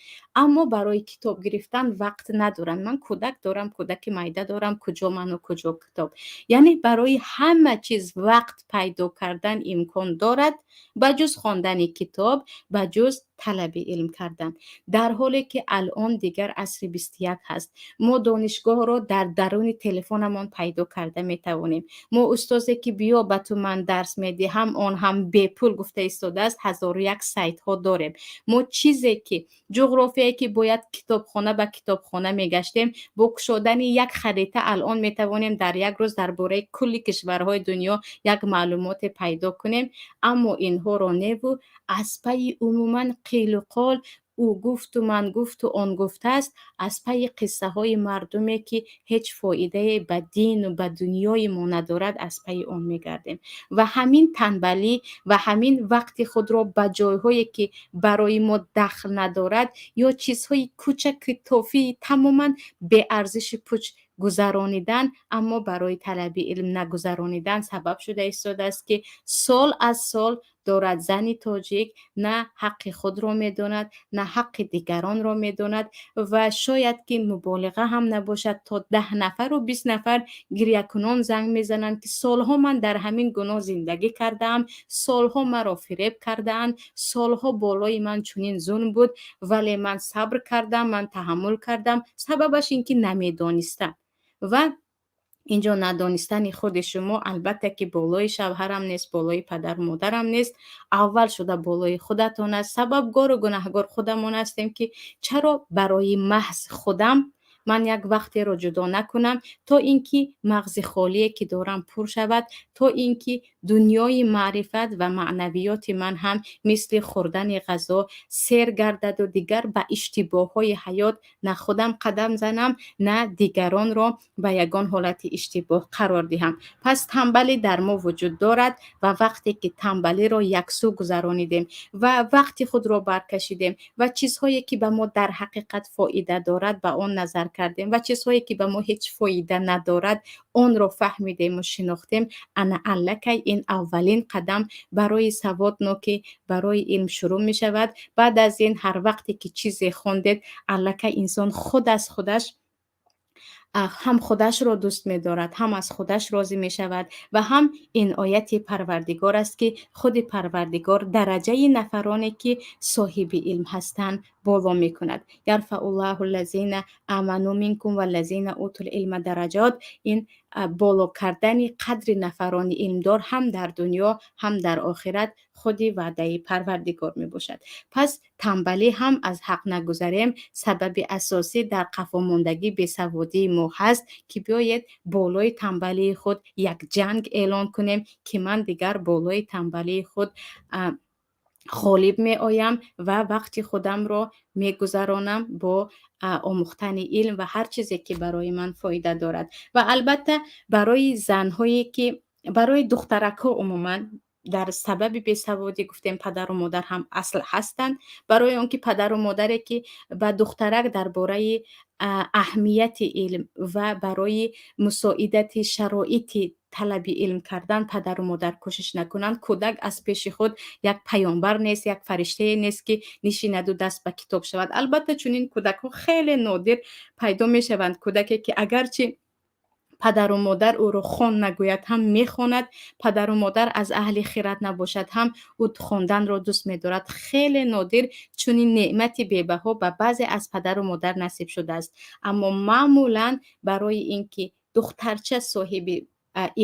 аммо барои китоб гирифтан вақт надоранд. Ман кӯдак дорам, кӯдаки майда дорам, куҷо ману куҷо китоб? Яъне барои ҳама чиз вақт пайдо кардан имкон дорад, ба ҷуз хондани китоб, ба ҷуз талаби илм кардан. Дар ҳоле ки алъон дигар асри 21 ҳаст, мо донишгоҳро дар даруни телефонамон пайдо карда метавонем. Мо устозе, ки биё, ба ту ман дарс медиҳам, он ҳам бепул гуфта истодааст, ҳазору як сайтҳо дорем. Мо чизе ки ҷуғрофие, ки бояд китобхона ба китобхона мегаштем, бо кушодани як харита алъон метавонем дар як рӯз дар бораи кулли кишварҳои дунё як маълумоте пайдо кунем. Аммо инҳоро неву аз пайи умуман қилу қол, ӯ гуфту ман гуфту он гуфтааст, аз пайи қиссаҳои мардуме, ки ҳеҷ фоидае ба дину ба дунёи мо надорад, аз пайи он мегардем. Ва ҳамин танбалӣ ва ҳамин вақти худро ба ҷойҳое, ки барои мо дахл надорад, ё чизҳои кӯчаки тофии тамоман беарзиши пуч гузаронидан, аммо барои талаби илм нагузаронидан, сабаб шуда истодааст, ки сол аз сол Дорад зани тоҷик, на ҳаққи худро медонад, на ҳаққи дигаронро медонад. Ва шояд ки муболиға ҳам набошад, то 10 нафару 20 нафар гирякунон занг мезананд, ки солҳо ман дар ҳамин гуноҳ зиндагӣ кардаам, солҳо маро фиреб кардаанд, солҳо болои ман чунин зулм буд, вале ман сабр кардам, ман таҳаммул кардам. Сабабаш ин ки намедонистам. Ва инҷо надонистани худи шумо, албатта, ки болои шавҳарам нест, болои падару модарам нест, аввал шуда болои худатон аст. Сабабгору гунаҳгор худамон ҳастем, ки чаро барои маҳз худам ман як вақтеро ҷудо накунам, то ин ки мағзи холие ки дорам, пур шавад, то ин ки дунёи маърифат ва маънавиёти ман ҳам мисли хӯрдани ғазо сер гардаду дигар ба иштибоҳҳои ҳаёт на худам қадам занам, на дигаронро ба ягон ҳолати иштибоҳ қарор диҳам. Пас тамбалӣ дар мо вуҷуд дорад. Ва вақте ки тамбалиро яксӯ гузаронидем ва вақти худро баркашидем ва чизҳое ки ба мо дар ҳақиқат фоида дорад, ба он назар кардем, ва чизҳое ки ба мо ҳеҷ фоида надорад, онро фаҳмидему шинохтем, ана аллакай ин аввалин қадам барои саводнокӣ, барои илм шурӯъ мешавад. Баъд аз ин ҳар вақте ки чизе хондед, аллакай инсон худ аз худаш ҳам худашро дӯст медорад, ҳам аз худаш розӣ мешавад. Ва ҳам инояти Парвардигор аст, ки худи Парвардигор дараҷаи нафароне ки соҳиби илм ҳастанд, боло мекунад. يرفع الله الذين آمنوا منكم والذين أوتوا العلم درجات. Ин боло кардани қадри нафарони илмдор ҳам дар дунё, ҳам дар охират худи ваъдаи Парвардигор мебошад. Пас тамбалӣ ҳам аз ҳақ нагузарем, сабаби асосӣ дар қафомондагӣ бесаводии мо ҳаст, ки биёед болои тамбалии худ як ҷанг эълон кунем, ки ман дигар болои тамбалии худ ғолиб меоям ва вақти худамро мегузаронам бо омӯхтани илм ва ҳар чизе ки барои ман фоида дорад. Ва албатта, барои занҳое ки, барои духтаракҳо умуман дар сабаби бесаводӣ гуфтем, падару модар ҳам асл ҳастанд. Барои он ки падару модаре ки ба духтарак дар бораи аҳамияти илм ва барои мусоидати шароити талаби илм кардан падару модар кӯшиш накунанд, кӯдак аз пеши худ як паёмбар нест, як фариштае нест, ки нишинаду даст ба китоб шавад. Албатта, чунин кӯдакҳо хеле нодир пайдо мешаванд, кӯдаке ки агарчи падару модар ӯро хон нагӯяд ҳам мехонад, падару модар аз аҳли хират набошад ҳам, ӯ хонданро дӯст медорад. Хеле нодир чунин неъмати бебаҳо ба баъзе аз падару модар насиб шудааст. Аммо маъмулан барои ин ки духтарча соҳиби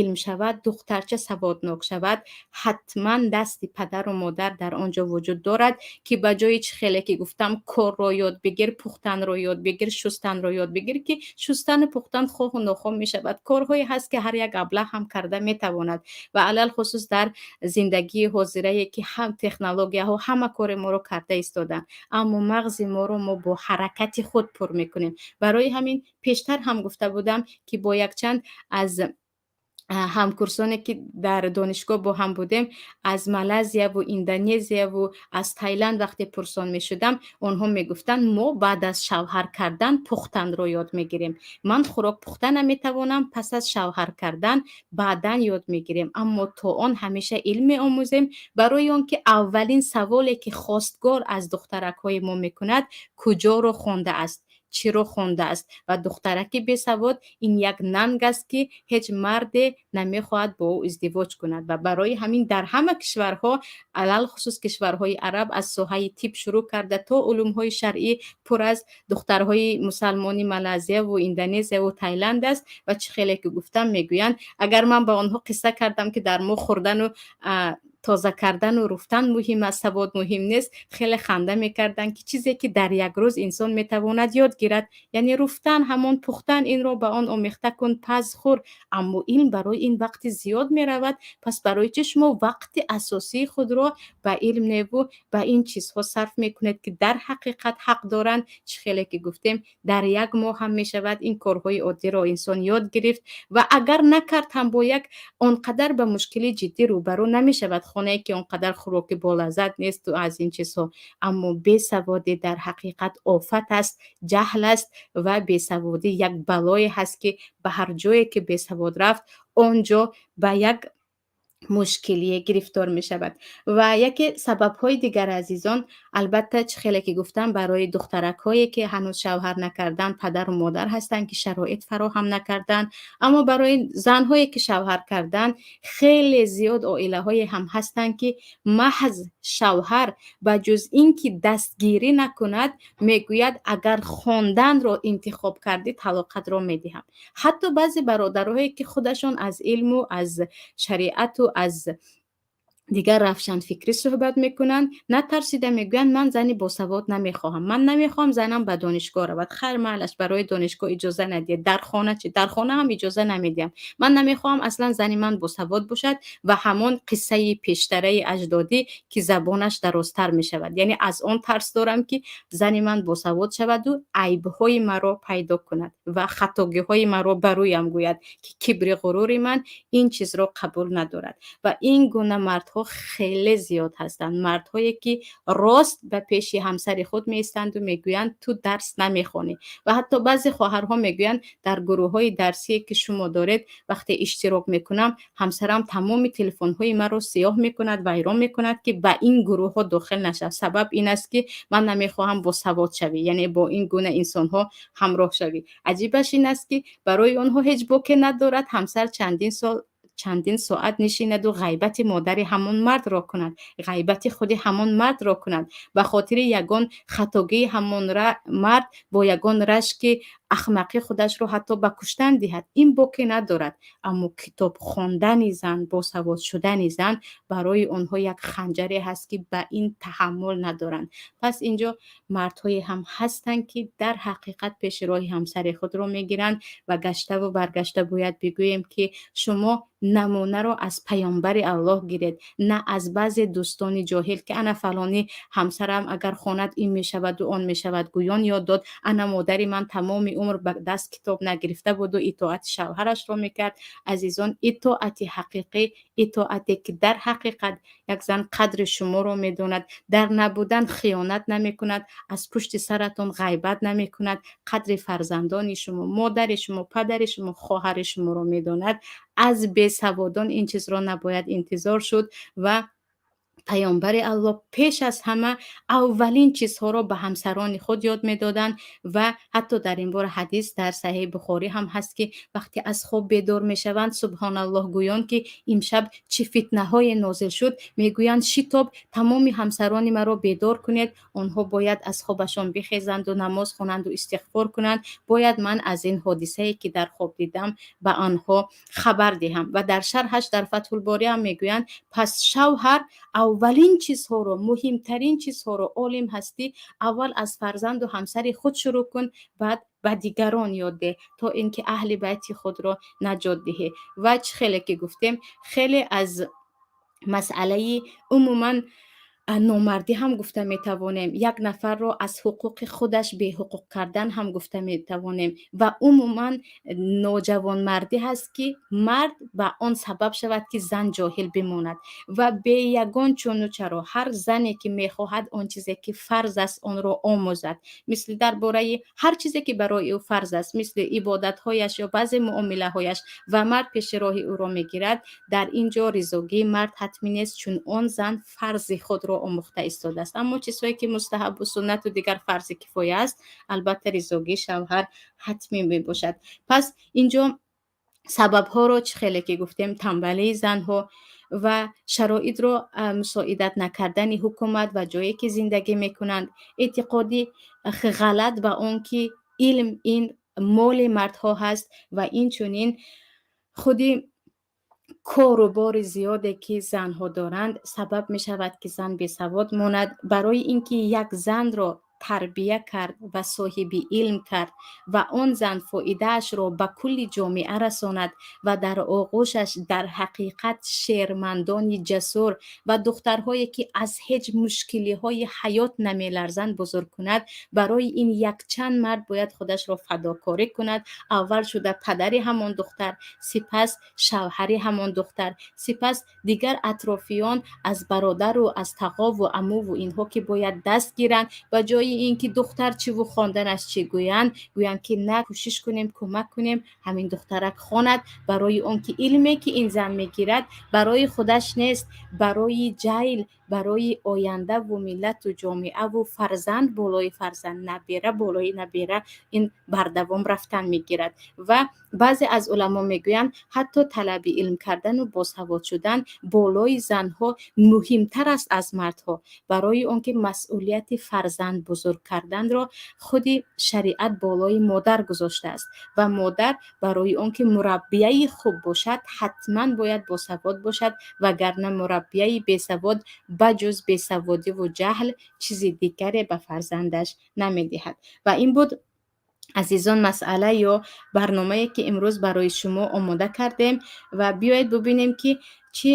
илм шавад, духтарча саводнок шавад, ҳатман дасти падару модар дар он ҷо вуҷуд дорад, ки ба ҷои чӣ хеле ки гуфтам, корро ёд бигир, пухтанро ёд бигир, шустанро ёд бигир, ки шустану пухтан хоҳу нохоҳ мешавад, корҳое ҳаст ки ҳар як аблаҳ ҳам карда метавонад. Ва алалхусус дар зиндагии ҳозирае ки ҳам технологияҳо ҳама кори моро карда истодаанд, аммо мағзи моро мо бо ҳаракати худ пур мекунем. Барои ҳамин пештар ҳам гуфта будам, ки бо якчанд аз ҳамкурсоне ки дар донишгоҳ бо ҳам будем, аз Малайзияву Индонезияву аз Таиланд, вақте пурсон мешудам, онҳо мегуфтанд: «Мо баъд аз шавҳар кардан пухтанро ёд мегирем. Ман хӯрок пухта наметавонам, пас аз шавҳар кардан баъдан ёд мегирем, аммо то он ҳамеша илм меомӯзем», барои он ки аввалин саволе ки хостгор аз духтаракҳои мо мекунад: куҷоро хондааст, чиро хондааст? Ва духтараки бесавод ин як нанг аст, ки ҳеҷ марде намехоҳад бо ӯ издивоҷ кунад. Ва барои ҳамин дар ҳама кишварҳо, алалхусус кишварҳои араб, аз соҳаи тиб шурӯъ карда то улумҳои шаръӣ, пур аз духтарҳои мусалмони Малайзияву Индонезияву Таиланд аст. Ва чӣ хеле ки гуфтам, мегӯянд, агар ман ба онҳо қисса кардам, ки дар мо хӯрдану тоза кардану руфтан муҳим аст, савод муҳим нест, хеле ханда мекарданд, ки чизе ки дар як рӯз инсон метавонад ёд гирад, яъне руфтан, ҳамон пухтан, инро ба он омехта кун, паз, хӯр, аммо илм барои ин вақти зиёд меравад. Пас барои чӣ шумо вақти асосии худро ба илм неву ба ин чизҳо сарф мекунед, ки дар ҳақиқат ҳақ доранд? Чӣ хеле ки гуфтем, дар як моҳ ҳам мешавад ин корҳои оддиро инсон ёд гирифт ва агар накард ҳам, бо як он қадар ба мушкили ҷиддӣ рӯбарӯ намешавад, хонае ки он қадар хӯроки болаззат несту аз ин чизҳо. Аммо бесаводӣ дар ҳақиқат офат аст, ҷаҳл аст ва бесаводӣ як балое ҳаст, ки ба ҳар ҷое ки бесавод рафт, он ҷо ба як Мушкилие гирифтор мешавад. Ва яке сабабҳои дигар, азизон, албатта, чӣ хеле ки гуфтам, барои духтаракҳое, ки ҳанӯз шавҳар накарданд, падару модар ҳастанд, ки шароит фароҳам накарданд. Аммо барои занҳое, ки шавҳар карданд, хеле зиёд оилаҳое ҳам ҳастанд, ки маҳз шавҳар ба ҷуз ин ки дастгирӣ накунад, мегӯяд: «Агар хонданро интихоб кардӣ, талоқатро медиҳам». Ҳатто баъзе бародарҳое, ки худашон аз илму аз шариату аз дигар равшанфикрӣ суҳбат мекунанд, натарсида мегӯянд: «Ман зани босавод намехоҳам, ман намехоҳам занам ба донишгоҳ равад». Хайр, майлаш, барои донишгоҳ иҷоза надиҳед, дар хона чӣ? Дар хона ҳам иҷоза намедиҳам. Ман намехоҳам аслан зани ман босавод бошад. Ва ҳамон қиссаи пештараи аҷдодӣ, ки забонаш дарозтар мешавад, яъне аз он тарс дорам, ки зани ман босавод шаваду айбҳои маро пайдо кунад ва хатогиҳои маро ба рӯям гӯяд, ки кибри ғурури ман ин чизро қабул надорад. Ва ин гуна мардҳо хеле зиёд ҳастанд, мардҳое, ки рост ба пеши ҳамсари худ меистанду мегӯянд: «Ту дарс намехонӣ». Ва ҳатто баъзе хоҳарҳо мегӯянд: «Дар гурӯҳҳои дарсие, ки шумо доред, вақте иштирок мекунам, ҳамсарам тамоми телефонҳои маро сиёҳ мекунад, вайрон мекунад, ки ба ин гурӯҳҳо дохил нашав. Сабаб ин аст, ки ман намехоҳам босавод шавӣ, яъне бо ин гуна инсонҳо ҳамроҳ шавӣ». Аҷибаш ин аст, ки барои онҳо ҳеҷ боке надорад ҳамсар чандин сол, чандин соат нишинаду ғайбати модари ҳамон мардро кунад, ғайбати худи ҳамон мардро кунад, ба хотири ягон хатогии ҳамон мард бо ягон рашки ахмақӣ худашро ҳатто ба куштан диҳад. Ин боке надорад. Аммо китоб хондани зан, босавод шудани зан барои онҳо як ханҷаре ҳаст, ки ба ин таҳаммул надоранд. Пас инҷо мардҳое ҳам ҳастанд, ки дар ҳақиқат пеши роҳи ҳамсари худро мегиранд. Ва гаштаву баргашта бояд бигӯем, ки шумо намунаро аз паёмбари Аллоҳ гиред, на аз баъзе дӯстони ҷоҳил, ки ана фалонӣ ҳамсарам агар хонад, ин мешаваду он мешавад гӯён ёд дод, ана модари ман тамоми умр ба даст китоб нагирифта буду итоати шавҳарашро мекард. Азизон, итоати ҳақиқӣ, итоате, ки дар ҳақиқат як зан қадри шуморо медонад, дар набудан хиёнат намекунад, аз пушти саратон ғайбат намекунад, қадри фарзандони шумо, модари шумо, падари шумо, хоҳари шуморо медонад, аз бесаводон ин чизро набояд интизор шуд. Ва паёмбари Аллоҳ пеш аз ҳама аввалин чизҳоро ба ҳамсарони худ ёд медоданд. Ва ҳатто дар ин бора ҳадис дар Саҳеҳи Бухорӣ ҳам ҳаст, ки вақте аз хоб бедор мешаванд, субҳоналлоҳ гӯён, ки имшаб чӣ фитнаҳое нозил шуд, мегӯянд: «Шитоб, тамоми ҳамсарони маро бедор кунед, онҳо бояд аз хобашон бихезанду намоз хонанду истиғфор кунанд, бояд ман аз ин ҳодисае, ки дар хоб дидам, ба онҳо хабар диҳам». Ва дар шарҳаш дар Фатҳулборӣ ҳам мегӯянд: пас шавҳар аввалин чизҳоро, муҳимтарин чизҳоро, олим ҳастӣ, аввал аз фарзанду ҳамсари худ шурӯъ кун, баъд ба дигарон ёд деҳ, то ин ки аҳли байти худро наҷот диҳӣ. Ва чӣ хеле ки гуфтем, хеле аз масъалаи умуман номардӣ ҳам гуфта метавонем, як нафарро аз ҳуқуқи худаш беҳуқуқ кардан ҳам гуфта метавонем ва умуман ноҷавонмардӣ ҳаст, ки мард ба он сабаб шавад, ки зан ҷоҳил бимонад. Ва бе ягон чуну чаро ҳар зане, ки мехоҳад он чизе, ки фарз аст, онро омӯзад, мисли дар бораи ҳар чизе, ки барои ӯ фарз аст, мисли ибодатҳояш ё баъзе муомилаҳояш, ва мард пеши роҳи ӯро мегирад, дар ин ҷо ризогии мард ҳатмӣ нест, чун он зан фарзи худро омӯхта истодааст. Аммо чизҳое, ки мустаҳабу суннату дигар фарзи кифоя аст, албатта, ризогии шавҳар ҳатмӣ мебошад. Пас инҷо сабабҳоро чӣ хеле ки гуфтем, тамбалии занҳо ва шароитро мусоидат накардани ҳукумат ва ҷое, ки зиндагӣ мекунанд, эътиқоди ғалат ба он ки илм ин моли мардҳо ҳаст, ва инчунин худи кору бори зиёде, ки занҳо доранд, сабаб мешавад, ки зан бесавод монад. Барои ин ки як занро тарбия кард ва соҳиби илм кард ва он зан фоидаашро ба кулли ҷомеа расонад ва дар оғӯшаш дар ҳақиқат шермандони ҷасур ва духтарҳое, ки аз ҳеҷ мушкилиҳои ҳаёт намеларзанд, бузург кунад, барои ин якчанд мард бояд худашро фадокорӣ кунад. Аввал шуда падари ҳамон духтар, сипас шавҳари ҳамон духтар, сипас дигар атрофиён, аз бародару аз тағову амуву инҳо, ки бояд даст гиранд ба ҷои Ҷои ин ки духтар чиву хонданаш чӣ гӯянд, гӯянд ки на, кӯшиш кунем, кӯмак кунем, ҳамин духтарак хонад, барои он ки илме ки ин зан мегирад, барои худаш нест, барои ҷайл, барои ояндаву миллату ҷомеаву фарзанд болои фарзанд, набера болои набера ин бардавом рафтан мегирад. Ва баъзе аз уламо мегӯянд, ҳатто талаби илм кардану босавод шудан болои занҳо муҳимтар аст аз мардҳо, барои он ки масъулияти фарзанд бузург карданро худи шариат болои модар гузоштааст ва модар барои он ки мураббияи хуб бошад, ҳатман бояд босавод бошад, вагарна мураббияи бесавод ба ҷуз бесаводиву ҷаҳл чизи дигаре ба фарзандаш намедиҳад. Ва ин буд, азизон, масъала ё барномае ки имрӯз барои шумо омода кардем. Ва биёед бубинем, ки чӣ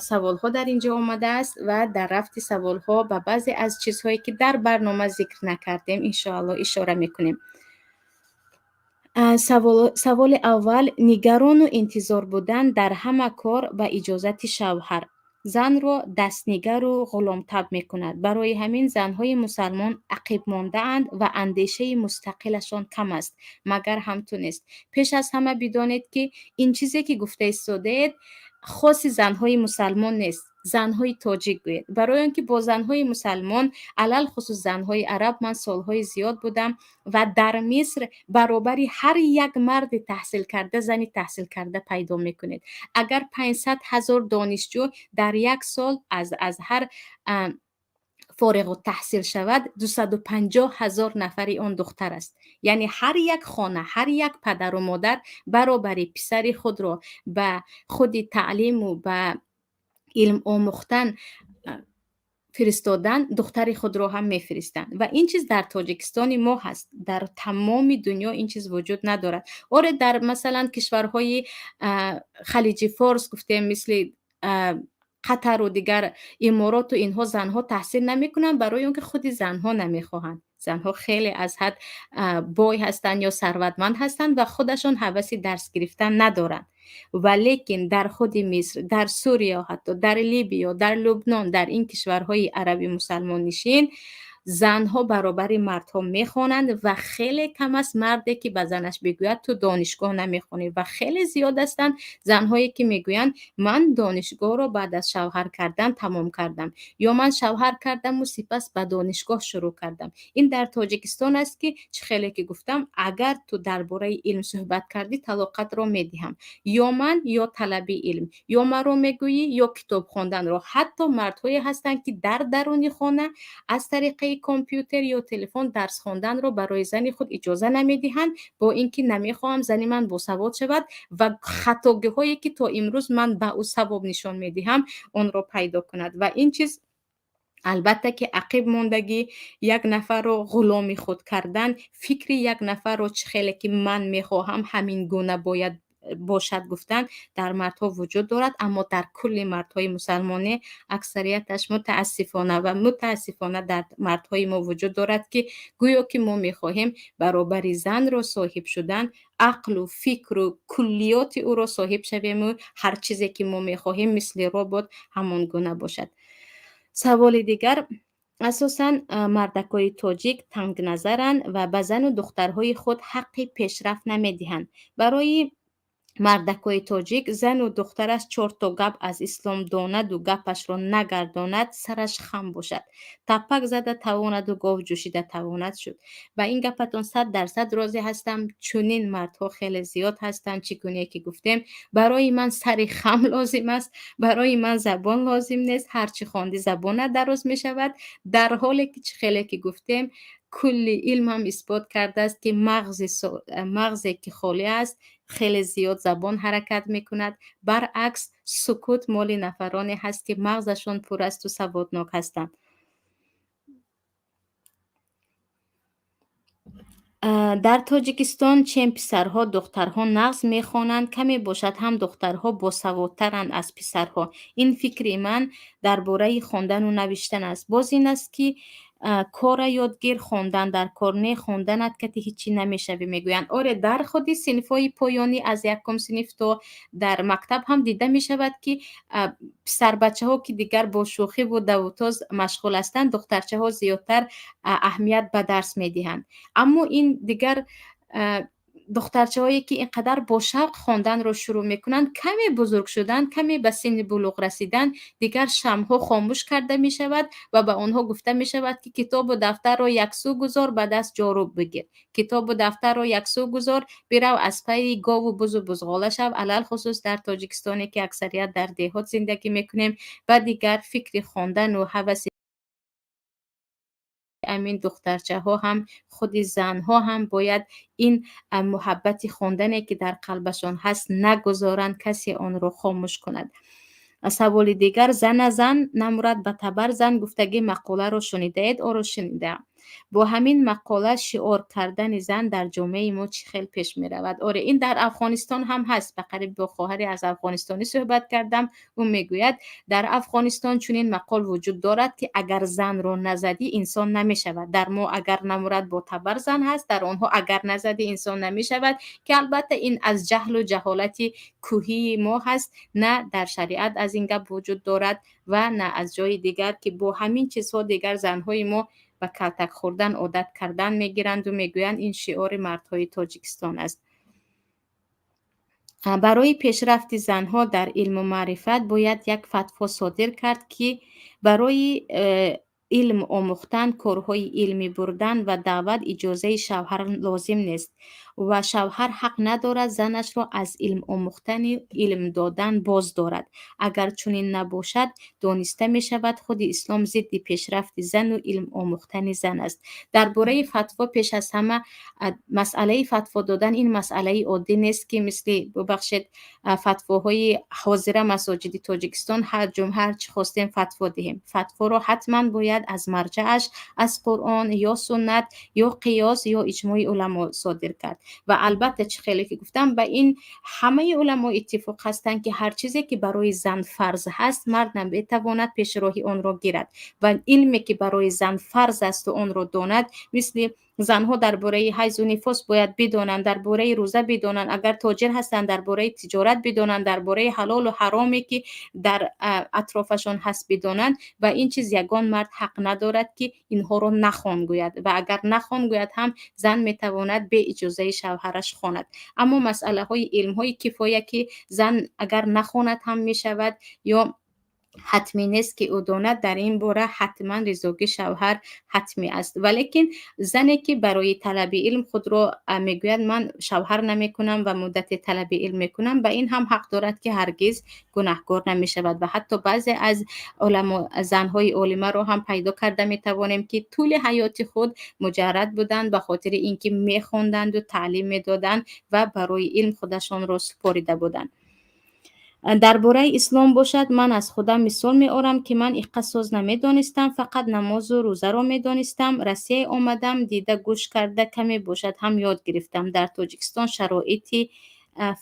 саволҳо дар ин ҷо омадааст ва дар рафти саволҳо ба баъзе аз чизҳое ки дар барнома зикр накардем, иншоалло, ишора мекунем. Саволи аввал: нигарону интизор будан дар ҳама кор ба иҷозати шавҳар занро дастнигару ғуломтаб мекунад. Барои ҳамин занҳои мусалмон ақиб мондаанд ва андешаи мустақилашон кам аст. Магар ҳамту нест? Пеш аз ҳама бидонед, ки ин чизе ки гуфта истодаед, хоси занҳои мусалмон нест, занҳои тоҷик гӯед, барои он ки бо занҳои мусалмон, алалхусус занҳои араб, ман солҳои зиёд будам ва дар Миср баробари ҳар як марди таҳсилкарда зани таҳсилкарда пайдо мекунед. Агар 500 000 донишҷӯ дар як сол аз Азҳар фориғуттаҳсил шавад, 250 000 нафари он духтар аст. Яъне ҳар як хона, ҳар як падару модар баробари писари худро ба худи таълиму ба илм омӯхтан фиристодан, духтари худро ҳам мефиристанд. Ва ин чиз дар Тоҷикистони мо ҳаст, дар тамоми дунё ин чиз вуҷуд надорад. Оре, дар, масалан, кишварҳои Халиҷи Форс гуфтем, мисли Қатару дигар Имороту инҳо, занҳо таҳсил намекунанд, барои он ки худи занҳо намехоҳанд. Занҳо хеле аз ҳад бой ҳастанд ё сарватманд ҳастанд ва худашон ҳаваси дарс гирифтан надоранд. Валекин дар худи Миср, дар Сурия, ҳатто дар Либиё, дар Лубнон, дар ин кишварҳои араби мусалмоннишин занҳо баробари мардҳо мехонанд ва хеле кам аст марде ки ба занаш бигӯяд: «Ту донишгоҳ намехонӣ». Ва хеле зиёд ҳастанд занҳое ки мегӯянд: «Ман донишгоҳро баъд аз шавҳар кардан тамом кардам» ё «Ман шавҳар кардаму сипас ба донишгоҳ шурӯъ кардам». Ин дар Тоҷикистон аст, ки чӣ хеле ки гуфтам, агар ту дар бораи илм суҳбат кардӣ, талоқатро медиҳам, ё ман, ё талаби илм, ё маро мегӯӣ, ё китоб хонданро. Ҳатто мардҳое ҳастанд, ки дар даруни хона аз тариқаи компютер ё телефон дарс хонданро барои зани худ иҷоза намедиҳанд, бо ин ки намехоҳам зани ман босавод шавад ва хатогиҳое ки то имрӯз ман ба ӯ савоб нишон медиҳам, онро пайдо кунад. Ва ин чиз, албатта ки, ақиб мондагӣ, як нафарро ғуломи худ кардан, фикри як нафарро чӣ хеле ки ман мехоҳам, ҳамин гуна бояд бошад гуфтан дар мардҳо вуҷуд дорад. Аммо дар кулли мардҳои мусалмонӣ аксарияташ, мутаассифона ва мутаассифона, дар мардҳои мо вуҷуд дорад, ки гӯё ки мо мехоҳем баробари занро соҳиб шудан, ақлу фикру куллиёти ӯро соҳиб шавему ҳар чизе ки мо мехоҳем, мисли робот ҳамон гуна бошад. Саволи дигар: асосан мардакҳои тоҷик тангназаранд ва ба зану духтарҳои худ ҳаққи пешрафт намедиҳанд. Барои мардакҳои тоҷик зану духтараш чорто гап аз ислом донаду гапашро нагардонад, сараш хам бошад, таппак зада тавонаду гов ҷӯшида тавонад шуд. Ба ин гапатон 100% розӣ ҳастам. Чунин мардҳо хеле зиёд ҳастанд. Чӣ гуне ки гуфтем, барои ман сари хам лозим аст, барои ман забон лозим нест, ҳарчи хондӣ, забонат дароз мешавад. Дар ҳоле ки, чӣ хеле ки гуфтем, кулли илмам исбот кардааст, ки мағзе ки холӣ аст, хеле зиёд забон ҳаракат мекунад. Баръакс, сукут моли нафароне ҳаст, ки мағзашон пур асту саводнок ҳастанд. Дар Тоҷикистон чен писарҳо, духтарҳо нағз мехонанд, каме бошад ҳам духтарҳо босаводтаранд аз писарҳо. Ин фикри ман дар бораи хондану навиштан аст. Боз ин аст, ки Кора ёдгир, хондан дар кор не, хонданат кати ҳичӣ намешавӣ, мегӯянд. Оре, дар худи синфҳои поёнӣ, аз якум синф то дар мактаб ҳам дида мешавад, ки писарбачаҳо, ки дигар бо шӯхиву давутоз машғул ҳастанд, духтарчаҳо зиёдтар аҳамият ба дарс медиҳанд. Аммо ин дигар духтарчаҳое, ки ин қадар бо шавқ хонданро шурӯъ мекунанд, каме бузург шуданд, каме ба синни булуғ расиданд, дигар шамъҳо хомӯш карда мешавад ва ба онҳо гуфта мешавад, ки китобу дафтарро яксӯ гузор, ба даст ҷоруб бигир, китобу дафтарро яксӯ гузор, бирав аз пайи гову бузу бузғола шав. Алалхусус дар Тоҷикистоне, ки аксарият дар деҳот зиндагӣ мекунем, ва дигар фикри хондану ҳаваси амин духтарчаҳо ҳам, худи занҳо ҳам бояд ин муҳаббати хондане, ки дар қалбашон ҳаст, нагузоранд касе онро хомӯш кунад. Саволи дигар: «Зана зан, намурад ба табар зан» гуфтагӣ мақоларо шунидаед? Оро, шунидаам. Бо ҳамин мақола шиор кардани зан дар ҷомеаи мо чӣ хел пеш меравад? Оре, ин дар Афғонистон ҳам ҳаст. Ба қариб бо хоҳаре аз афғонистонӣ суҳбат кардам. Ӯ мегӯяд, дар Афғонистон чунин мақол вуҷуд дорад, ки агар занро назадӣ, инсон намешавад. Дар мо «агар намурад бо табар зан» ҳаст, дар онҳо «агар назадӣ, инсон намешавад», ки албатта ин аз ҷаҳлу ҷаҳолати кӯҳии мо ҳаст. На дар шариат аз ин гап вуҷуд дорад ва на аз ҷои дигар, ки бо ҳамин чизҳо дигар занҳои мо ба калтак хӯрдан одат кардан мегиранду мегӯянд, ин шиори мардҳои Тоҷикистон аст. Барои пешрафти занҳо дар илму маърифат бояд як фатво содир кард, ки барои илм омӯхтан, корҳои илмӣ бурдан ва даъват иҷозаи шавҳар лозим нест ва шавҳар ҳақ надорад занашро аз илм омӯхтани илм додан боз дорад. Агар чунин набошад, дониста мешавад, худи ислом зидди пешрафти зану илм омӯхтани зан аст. Дар бораи фатво, пеш аз ҳама, масъалаи фатво додан ин масъалаи оддӣ нест, ки мисли, бубахшед, фатвоҳои ҳозира масоҷиди Тоҷикистон ҳар ҷумъа ҳар чӣ хостем фатво диҳем. Фатворо ҳатман бояд аз марҷааш, аз Қуръон ё суннат ё қиёс ё иҷмои уламо содир кард. Ва албатта, чӣ хеле ки гуфтам, ба ин ҳамаи уламо иттифоқ ҳастанд, ки ҳар чизе, ки барои зан фарз ҳаст, мард наметавонад пешроҳи онро гирад. Ва илме, ки барои зан фарз асту онро донад, мисли занҳо дар бораи ҳайзу нифос бояд бидонанд, дар бораи рӯза бидонанд, агар тоҷир ҳастанд, дар бораи тиҷорат бидонанд, дар бораи ҳалолу ҳароме, ки дар атрофашон ҳаст, бидонанд. Ва ин чиз ягон мард ҳақ надорад, ки инҳоро нахон гӯяд. Ва агар нахон гӯяд ҳам, зан метавонад бе иҷозаи шавҳараш хонад. Аммо масъалаҳои илмҳои кифоя, ки зан агар нахонад ҳам мешавад ё ҳатмӣ нест, ки ӯ донад, дар ин бора ҳатман ризогии шавҳар ҳатмӣ аст. Валекин зане, ки барои талаби илм худро мегӯяд, ман шавҳар намекунам ва муддате талаби илм мекунам, ба ин ҳам ҳақ дорад, ки ҳаргиз гунаҳкор намешавад. Ва ҳатто баъзе аз уламо, занҳои олимаро ҳам пайдо карда метавонем, ки тӯли ҳаёти худ муҷаррад буданд, ба хотири ин ки мехонданду таълим медоданд ва барои илм худашонро супорида буданд. Дар бораи ислом бошад, ман аз худам мисол меорам, ки ман иққа соз намедонистам, фақат намозу рӯзаро медонистам. Россия омадам, дида, гӯш карда, каме бошад ҳам ёд гирифтам. Дар Тоҷикистон шароити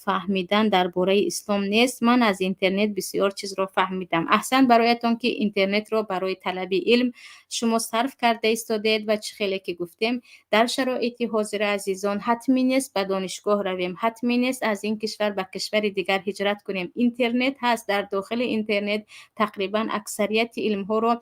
фаҳмидан дар бораи ислом нест. Ман аз интернет бисёр чизро фаҳмидам. Аҳсан бароятон, ки интернетро барои талаби илм шумо сарф карда истодед. Ва чӣ хеле ки гуфтем, дар шароити ҳозира, азизон, ҳатмӣ нест ба донишгоҳ равем, ҳатмӣ нест аз ин кишвар ба кишвари дигар ҳиҷрат кунем. Интернет ҳаст, дар дохили интернет тақрибан аксарияти илмҳоро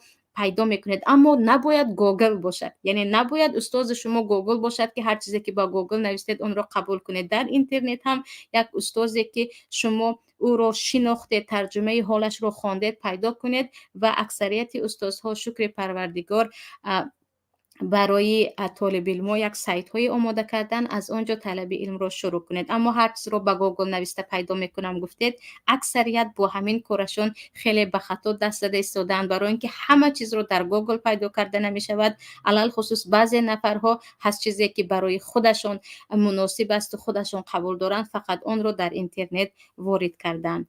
пайдо мекунед. Аммо набояд Гугл бошад, яъне набояд устози шумо Гугл бошад, ки ҳар чизе, ки ба Гугл навистед, онро қабул кунед. Дар интернет ҳам як устозе, ки шумо ӯро шинохтед, тарҷумаи ҳолашро хондед, пайдо кунед. Ва аксарияти устозҳо, шукри Парвардигор, барои толибилмҳо як сайтҳое омода кардан, аз он ҷо талаби илмро шурӯъ кунед. Аммо ҳар чизро ба Гугл нависта пайдо мекунам гуфтед, аксарият бо ҳамин корашон хеле ба хато даст зада истодаанд, барои ин ки ҳама чизро дар Гугл пайдо карда намешавад. Алалхусус баъзе нафарҳо ҳаст, чизе, ки барои худашон муносиб асту худашон қабул доранд, фақат онро дар интернет ворид карданд.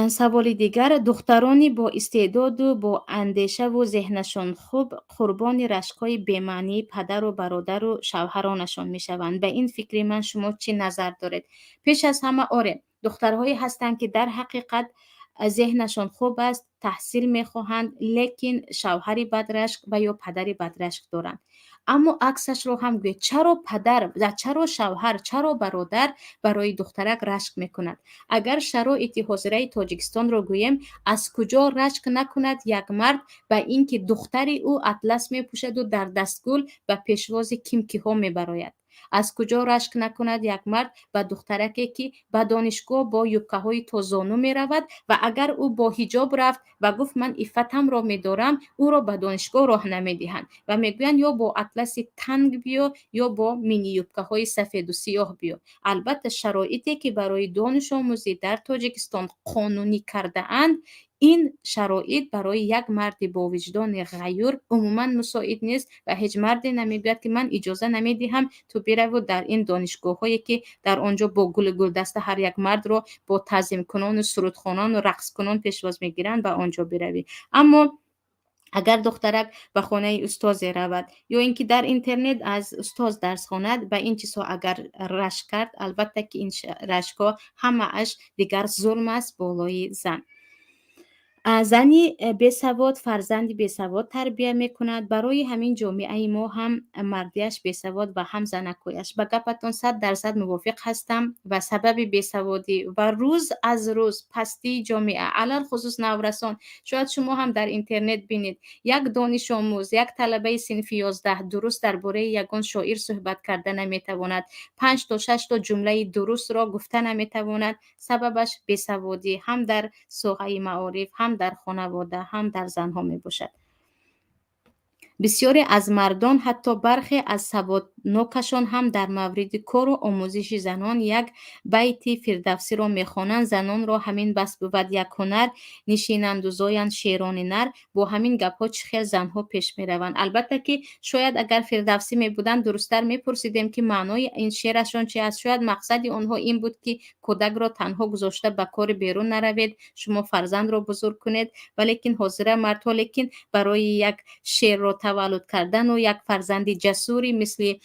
Саволи дигар: духтарони бо истеъдоду бо андешаву зеҳнашон хуб қурбони рашкҳои бемаънии падару бародару шавҳаронашон мешаванд. Ба ин фикри ман шумо чӣ назар доред? Пеш аз ҳама, оре, духтарҳое ҳастанд, ки дар ҳақиқат Зеҳнашон хуб аст, таҳсил мехоҳанд, лекин шавҳари бадрашк ва ё падари бадрашк доранд. Аммо аксашро ҳам гӯед: чаро падар, чаро шавҳар, чаро бародар барои духтарак рашк мекунад? Агар шароити ҳозираи Тоҷикистонро гӯем, аз куҷо рашк накунад як мард ба ин ки духтари ӯ атлас мепӯшаду дар дастгул ба пешвози кимкиҳо мебарояд? Аз куҷо рашк накунад як мард ба духтараке, ки ба донишгоҳ бо юбкаҳои то зону меравад, ва агар ӯ бо ҳиҷоб рафт ва гуфт: «Ман иффатамро медорам», ӯро ба донишгоҳ роҳ намедиҳанд ва мегӯянд: ё бо атласи танг биё, ё бо мини юбкаҳои сафеду сиёҳ биё. Албатта, шароите, ки барои донишомӯзӣ дар Тоҷикистон қонунӣ кардаанд, ин шароит барои як марди бовиҷдони ғаюр умуман мусоид нест ва ҳеҷ марде намегӯяд, ки ман иҷоза намедиҳам ту бираву дар ин донишгоҳҳое, ки дар он ҷо бо гулу гулдаста ҳар як мардро бо таъзимкунону сурудхонону рақскунон пешвоз мегиранд, ба он ҷо биравӣ. Аммо агар духтарак ба хонаи устозе равад ё ин ки дар интернет аз устоз дарс хонад, ба ин чизҳо агар рашк кард, албатта ки ин рашкҳо ҳамааш дигар зулм аст болои зан. Зани бесавод фарзанди бесавод тарбия мекунад. Барои ҳамин ҷомеаи мо ҳам мардиаш бесавод ва ҳам занакҳояш. Ба гапатон 100% мувофиқ ҳастам. Ва сабаби бесаводӣ ва рӯз аз рӯз пастии ҷомеа, алалхусус наврасон, шояд шумо ҳам дар интернет бинед: як донишомӯз, як талабаи синфи 11 дуруст дар бораи ягон шоир суҳбат карда наметавонад, панҷ то шаш то ҷумлаи дурустро гуфта наметавонад. Сабабаш бесаводӣ ҳам дар соҳаи маориф, ҳам дар хонавода, ҳам дар занҳо мебошад. Бисёре аз мардон, ҳатто бархе аз саводнокашон ҳам, дар мавриди кору омӯзиши занон як байти Фирдавсиро мехонанд: «Занонро ҳамин бас бувад як ҳунар, нишинанду зоянд шерони нар». Бо ҳамин гапҳо чӣ хел занҳо пеш мераванд? Албатта ки шояд агар Фирдавсӣ мебуданд, дурусттар мепурсидем, ки маънои ин шеърашон чи аст. Шояд мақсади онҳо ин буд, ки кӯдакро танҳо гузошта ба кори берун наравед, шумо фарзандро бузург кунед. Валекин ҳозира мардҳо, лекин барои як шерро таваллуд кардану як фарзанди ҷасури мисли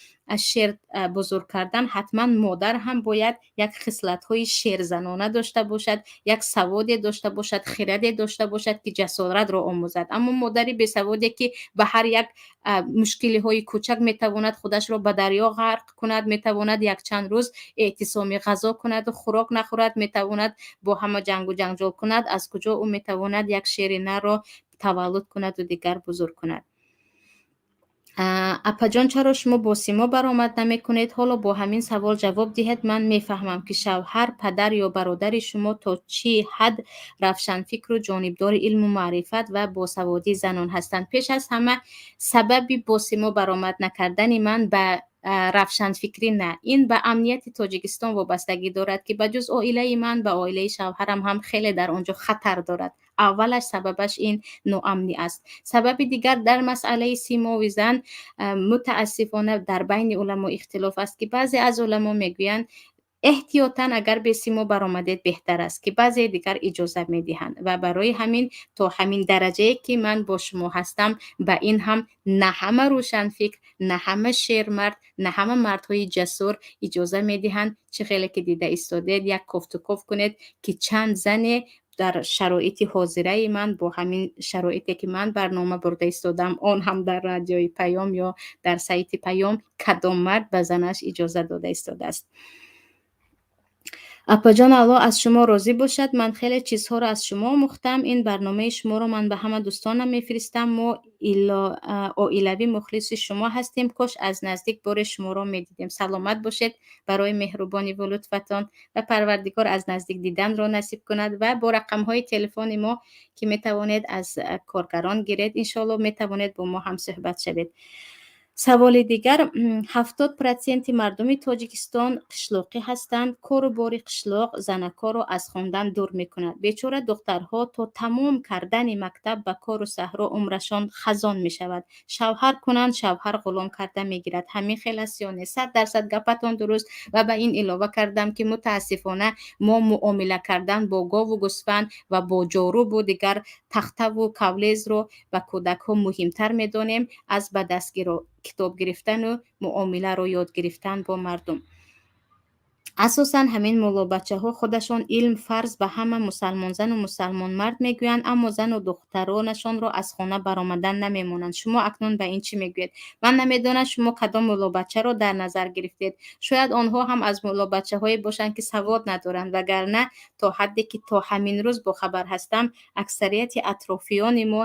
шер бузург кардан, ҳатман модар ҳам бояд як хислатҳои шерзанона дошта бошад, як саводе дошта бошад, хираде дошта бошад, ки ҷасоратро омӯзад. Аммо модари бесаводе, ки ба ҳар як мушкилиҳои кӯчак метавонад худашро ба дарё ғарқ кунад, метавонад якчанд рӯз эътисоми ғазо кунаду хӯрок нахӯрад, метавонад бо ҳама ҷангу ҷанҷол кунад, аз куҷо ӯ метавонад як шери нарро таваллуд кунаду дигар бузург кунад? Апаҷон, чаро шумо бо симо баромад намекунед? Ҳоло бо ҳамин савол ҷавоб диҳед. Ман мефаҳмам, ки шавҳар, падар ё бародари шумо то чӣ ҳад равшанфикру ҷонибдори илму маърифат ва босаводии занон ҳастанд. Пеш аз ҳама, сабаби бо симо баромад накардани ман ба равшанфикрӣ на, ин ба амнияти Тоҷикистон вобастагӣ дорад, ки ба ҷуз оилаи ман ба оилаи шавҳарам ҳам хеле дар он ҷо хатар дорад. Аввалаш сабабаш ин ноамнӣ аст. Сабаби дигар, дар масъалаи симои зан, мутаассифона, дар байни уламо ихтилоф аст, ки баъзе аз уламо мегӯянд, эҳтиётан агар бесимо баромадед, беҳтар аст, ки баъзеи дигар иҷоза медиҳанд. Ва барои ҳамин то ҳамин дараҷае, ки ман бо шумо ҳастам, ба ин ҳам на ҳама рӯшанфикр, на ҳама шермард, на ҳама мардҳои ҷасур иҷоза медиҳанд. Чӣ хеле ки дида истодед, як кофтуков кунед, ки чанд зане дар шароити ҳозираи ман, бо ҳамин шароите, ки ман барнома бурда истодам, он ҳам дар радиои Паём ё дар сайти Паём, кадом мард ба занаш иҷоза дода истодааст? Апаҷон, Аллоҳ аз шумо розӣ бошад. Ман хеле чизҳоро аз шумо омӯхтам. Ин барномаи шуморо ман ба ҳама дӯстонам мефиристам. Мо оилавӣ мухлиси шумо ҳастем. Кош аз наздик боре шуморо медидем. Саломат бошед барои меҳрубониву лутфатон ва Парвардигор аз наздик диданро насиб кунад. Ва бо рақамҳои телефони мо, ки метавонед аз коргарон гиред, иншоалло метавонед бо мо ҳам суҳбат шавед. Саволи дигар: 70% мардуми Тоҷикистон қишлоқӣ ҳастанд. Кору бори қишлоқ занакҳоро аз хондан дур мекунад. Бечора духтарҳо то тамом кардани мактаб ба кору саҳро умрашон хазон мешавад. Шавҳар кунанд, шавҳар ғулом карда мегирад. Ҳамин хел аст ё не? 100% гапатон дуруст. Ва ба ин илова кардам, ки мутаассифона мо муомила кардан бо гову гӯсфанд ва бо ҷорубу дигар тахтаву кавлезро ба кӯдакҳо муҳимтар медонем аз ба даст китоб гирифтану муомиларо ёд гирифтан бо мардум. Асосан ҳамин муллобачаҳо худашон илм фарз ба ҳама мусалмонзану мусалмонмард мегӯянд, аммо зану духтаронашонро аз хона баромадан намемонанд. Шумо акнун ба ин чӣ мегӯед? Ман намедонам, шумо кадом муллобачаро дар назар гирифтед. Шояд онҳо ҳам аз муллобачаҳое бошанд, ки савод надоранд, вагарна то ҳадде ки то ҳамин рӯз бохабар ҳастам, аксарияти атрофиёни мо,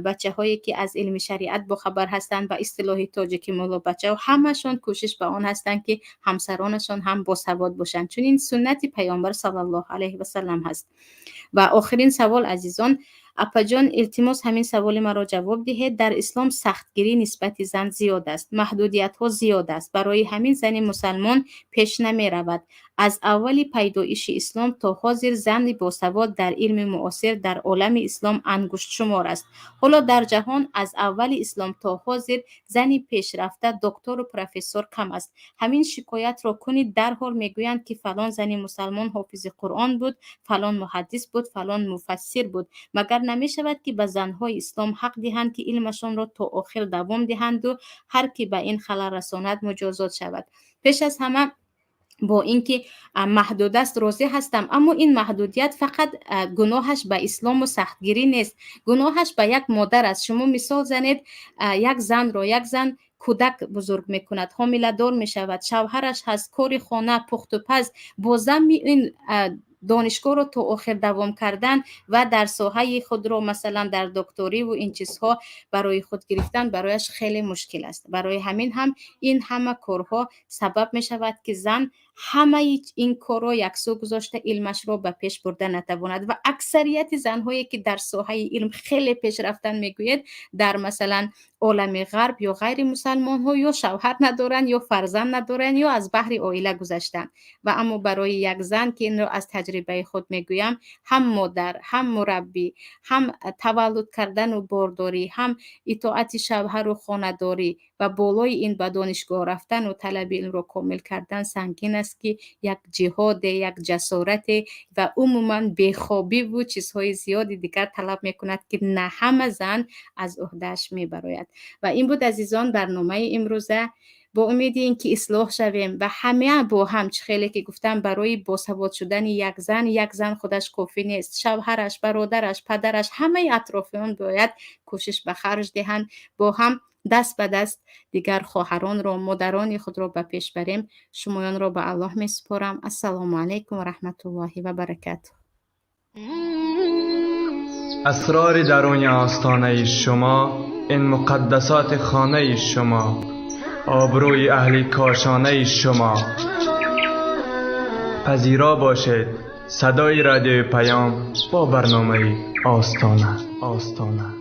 бачаҳое ки аз илми шариат бохабар ҳастанд, ба истилоҳи тоҷикӣ муллобачаҳо, ҳамашон кӯшиш ба он ҳастанд, ки ҳамсаронашон ҳам босавод бошанд, чун ин суннати Паёмбар саллаллоҳу алайҳи васаллам ҳаст. Ва охирин савол, азизон: апаҷон, илтимос, ҳамин саволи маро ҷавоб диҳед. Дар ислом сахтгирӣ нисбати зан зиёд аст, маҳдудиятҳо зиёд аст, барои ҳамин зани мусалмон пеш намеравад. Аз аввали пайдоиши ислом то ҳозир зани босавод дар илми муосир дар олами ислом ангуштшумор аст. Ҳоло дар ҷаҳон аз аввали ислом то ҳозир зани пешрафта, доктору профессор кам аст. Ҳамин шикоятро кунед, дарҳол мегӯянд, ки фалон зани мусалмон ҳофизи Қуръон буд, фалон муҳаддис буд, фалон муфассир буд. Магар намешавад, ки ба занҳои ислом ҳақ диҳанд, ки илмашонро то охир давом диҳанду ҳар ки ба ин халал расонад, муҷозот шавад? Пеш аз ҳама, бо ин ки маҳдуд аст, розӣ ҳастам, аммо ин маҳдудият фақат гуноҳаш ба ислому сахтгирӣ нест, гуноҳаш ба як модар аст. Шумо мисол занед як занро: як зан кӯдак бузург мекунад, ҳомиладор мешавад, шавҳараш ҳаст, кори хона, пухтупаз, бо замми ин донишгоҳро то охир давом кардан ва дар соҳаи худро, масалан, дар докториву ин чизҳо барои худ гирифтан барояш хеле мушкил аст. Барои ҳамин ҳам ин ҳама корҳо сабаб мешавад, ки зан ҳамаи ин корро яксӯ гузошта, илмашро ба пеш бурда натавонад. Ва аксарияти занҳое ки дар соҳаи илм хеле пеш рафтан мегӯед, дар масалан олами ғарб ё ғайри мусалмонҳо, ё шавҳар надоранд, ё фарзанд надоранд, ё аз баҳри оила гузаштанд. Ва аммо барои як зан, ки инро аз таҷрибаи худ мегӯям, ҳам модар, ҳам мураббӣ, ҳам таваллуд кардану бордорӣ, ҳам итоати шавҳару хонадорӣ ва болои ин ба донишгоҳ рафтану талаби илмро комил кардан сангин аст, ки як ҷиҳоде, як ҷасорате ва умуман бехобиву чизҳои зиёди дигар талаб мекунад, ки на ҳама зан аз ӯҳдааш мебарояд. Ва ин буд, азизон, барномаи имрӯза. Бо умеди ин ки ислоҳ шавем ва ҳама бо ҳам, чӣ хеле ки гуфтам, барои босавод шудани як зан, як зан худаш кофӣ нест, шавҳараш, бародараш, падараш, ҳамаи атрофиён бояд кӯшиш ба харҷ диҳанд. Бо ҳам даст ба даст дигар хоҳаронро, модарони худро ба пеш барем. Шумоёнро ба Аллоҳ месупорам. Ассалому алайкум ва раҳматуллоҳи ва баракатуҳ. Асрори даруни остонаи шумо, ин муқаддасоти хонаи шумо, обрӯи аҳли кошонаи шумо. Пазиро бошед, садои Радиои Паём бо барномаи Остона, Остона.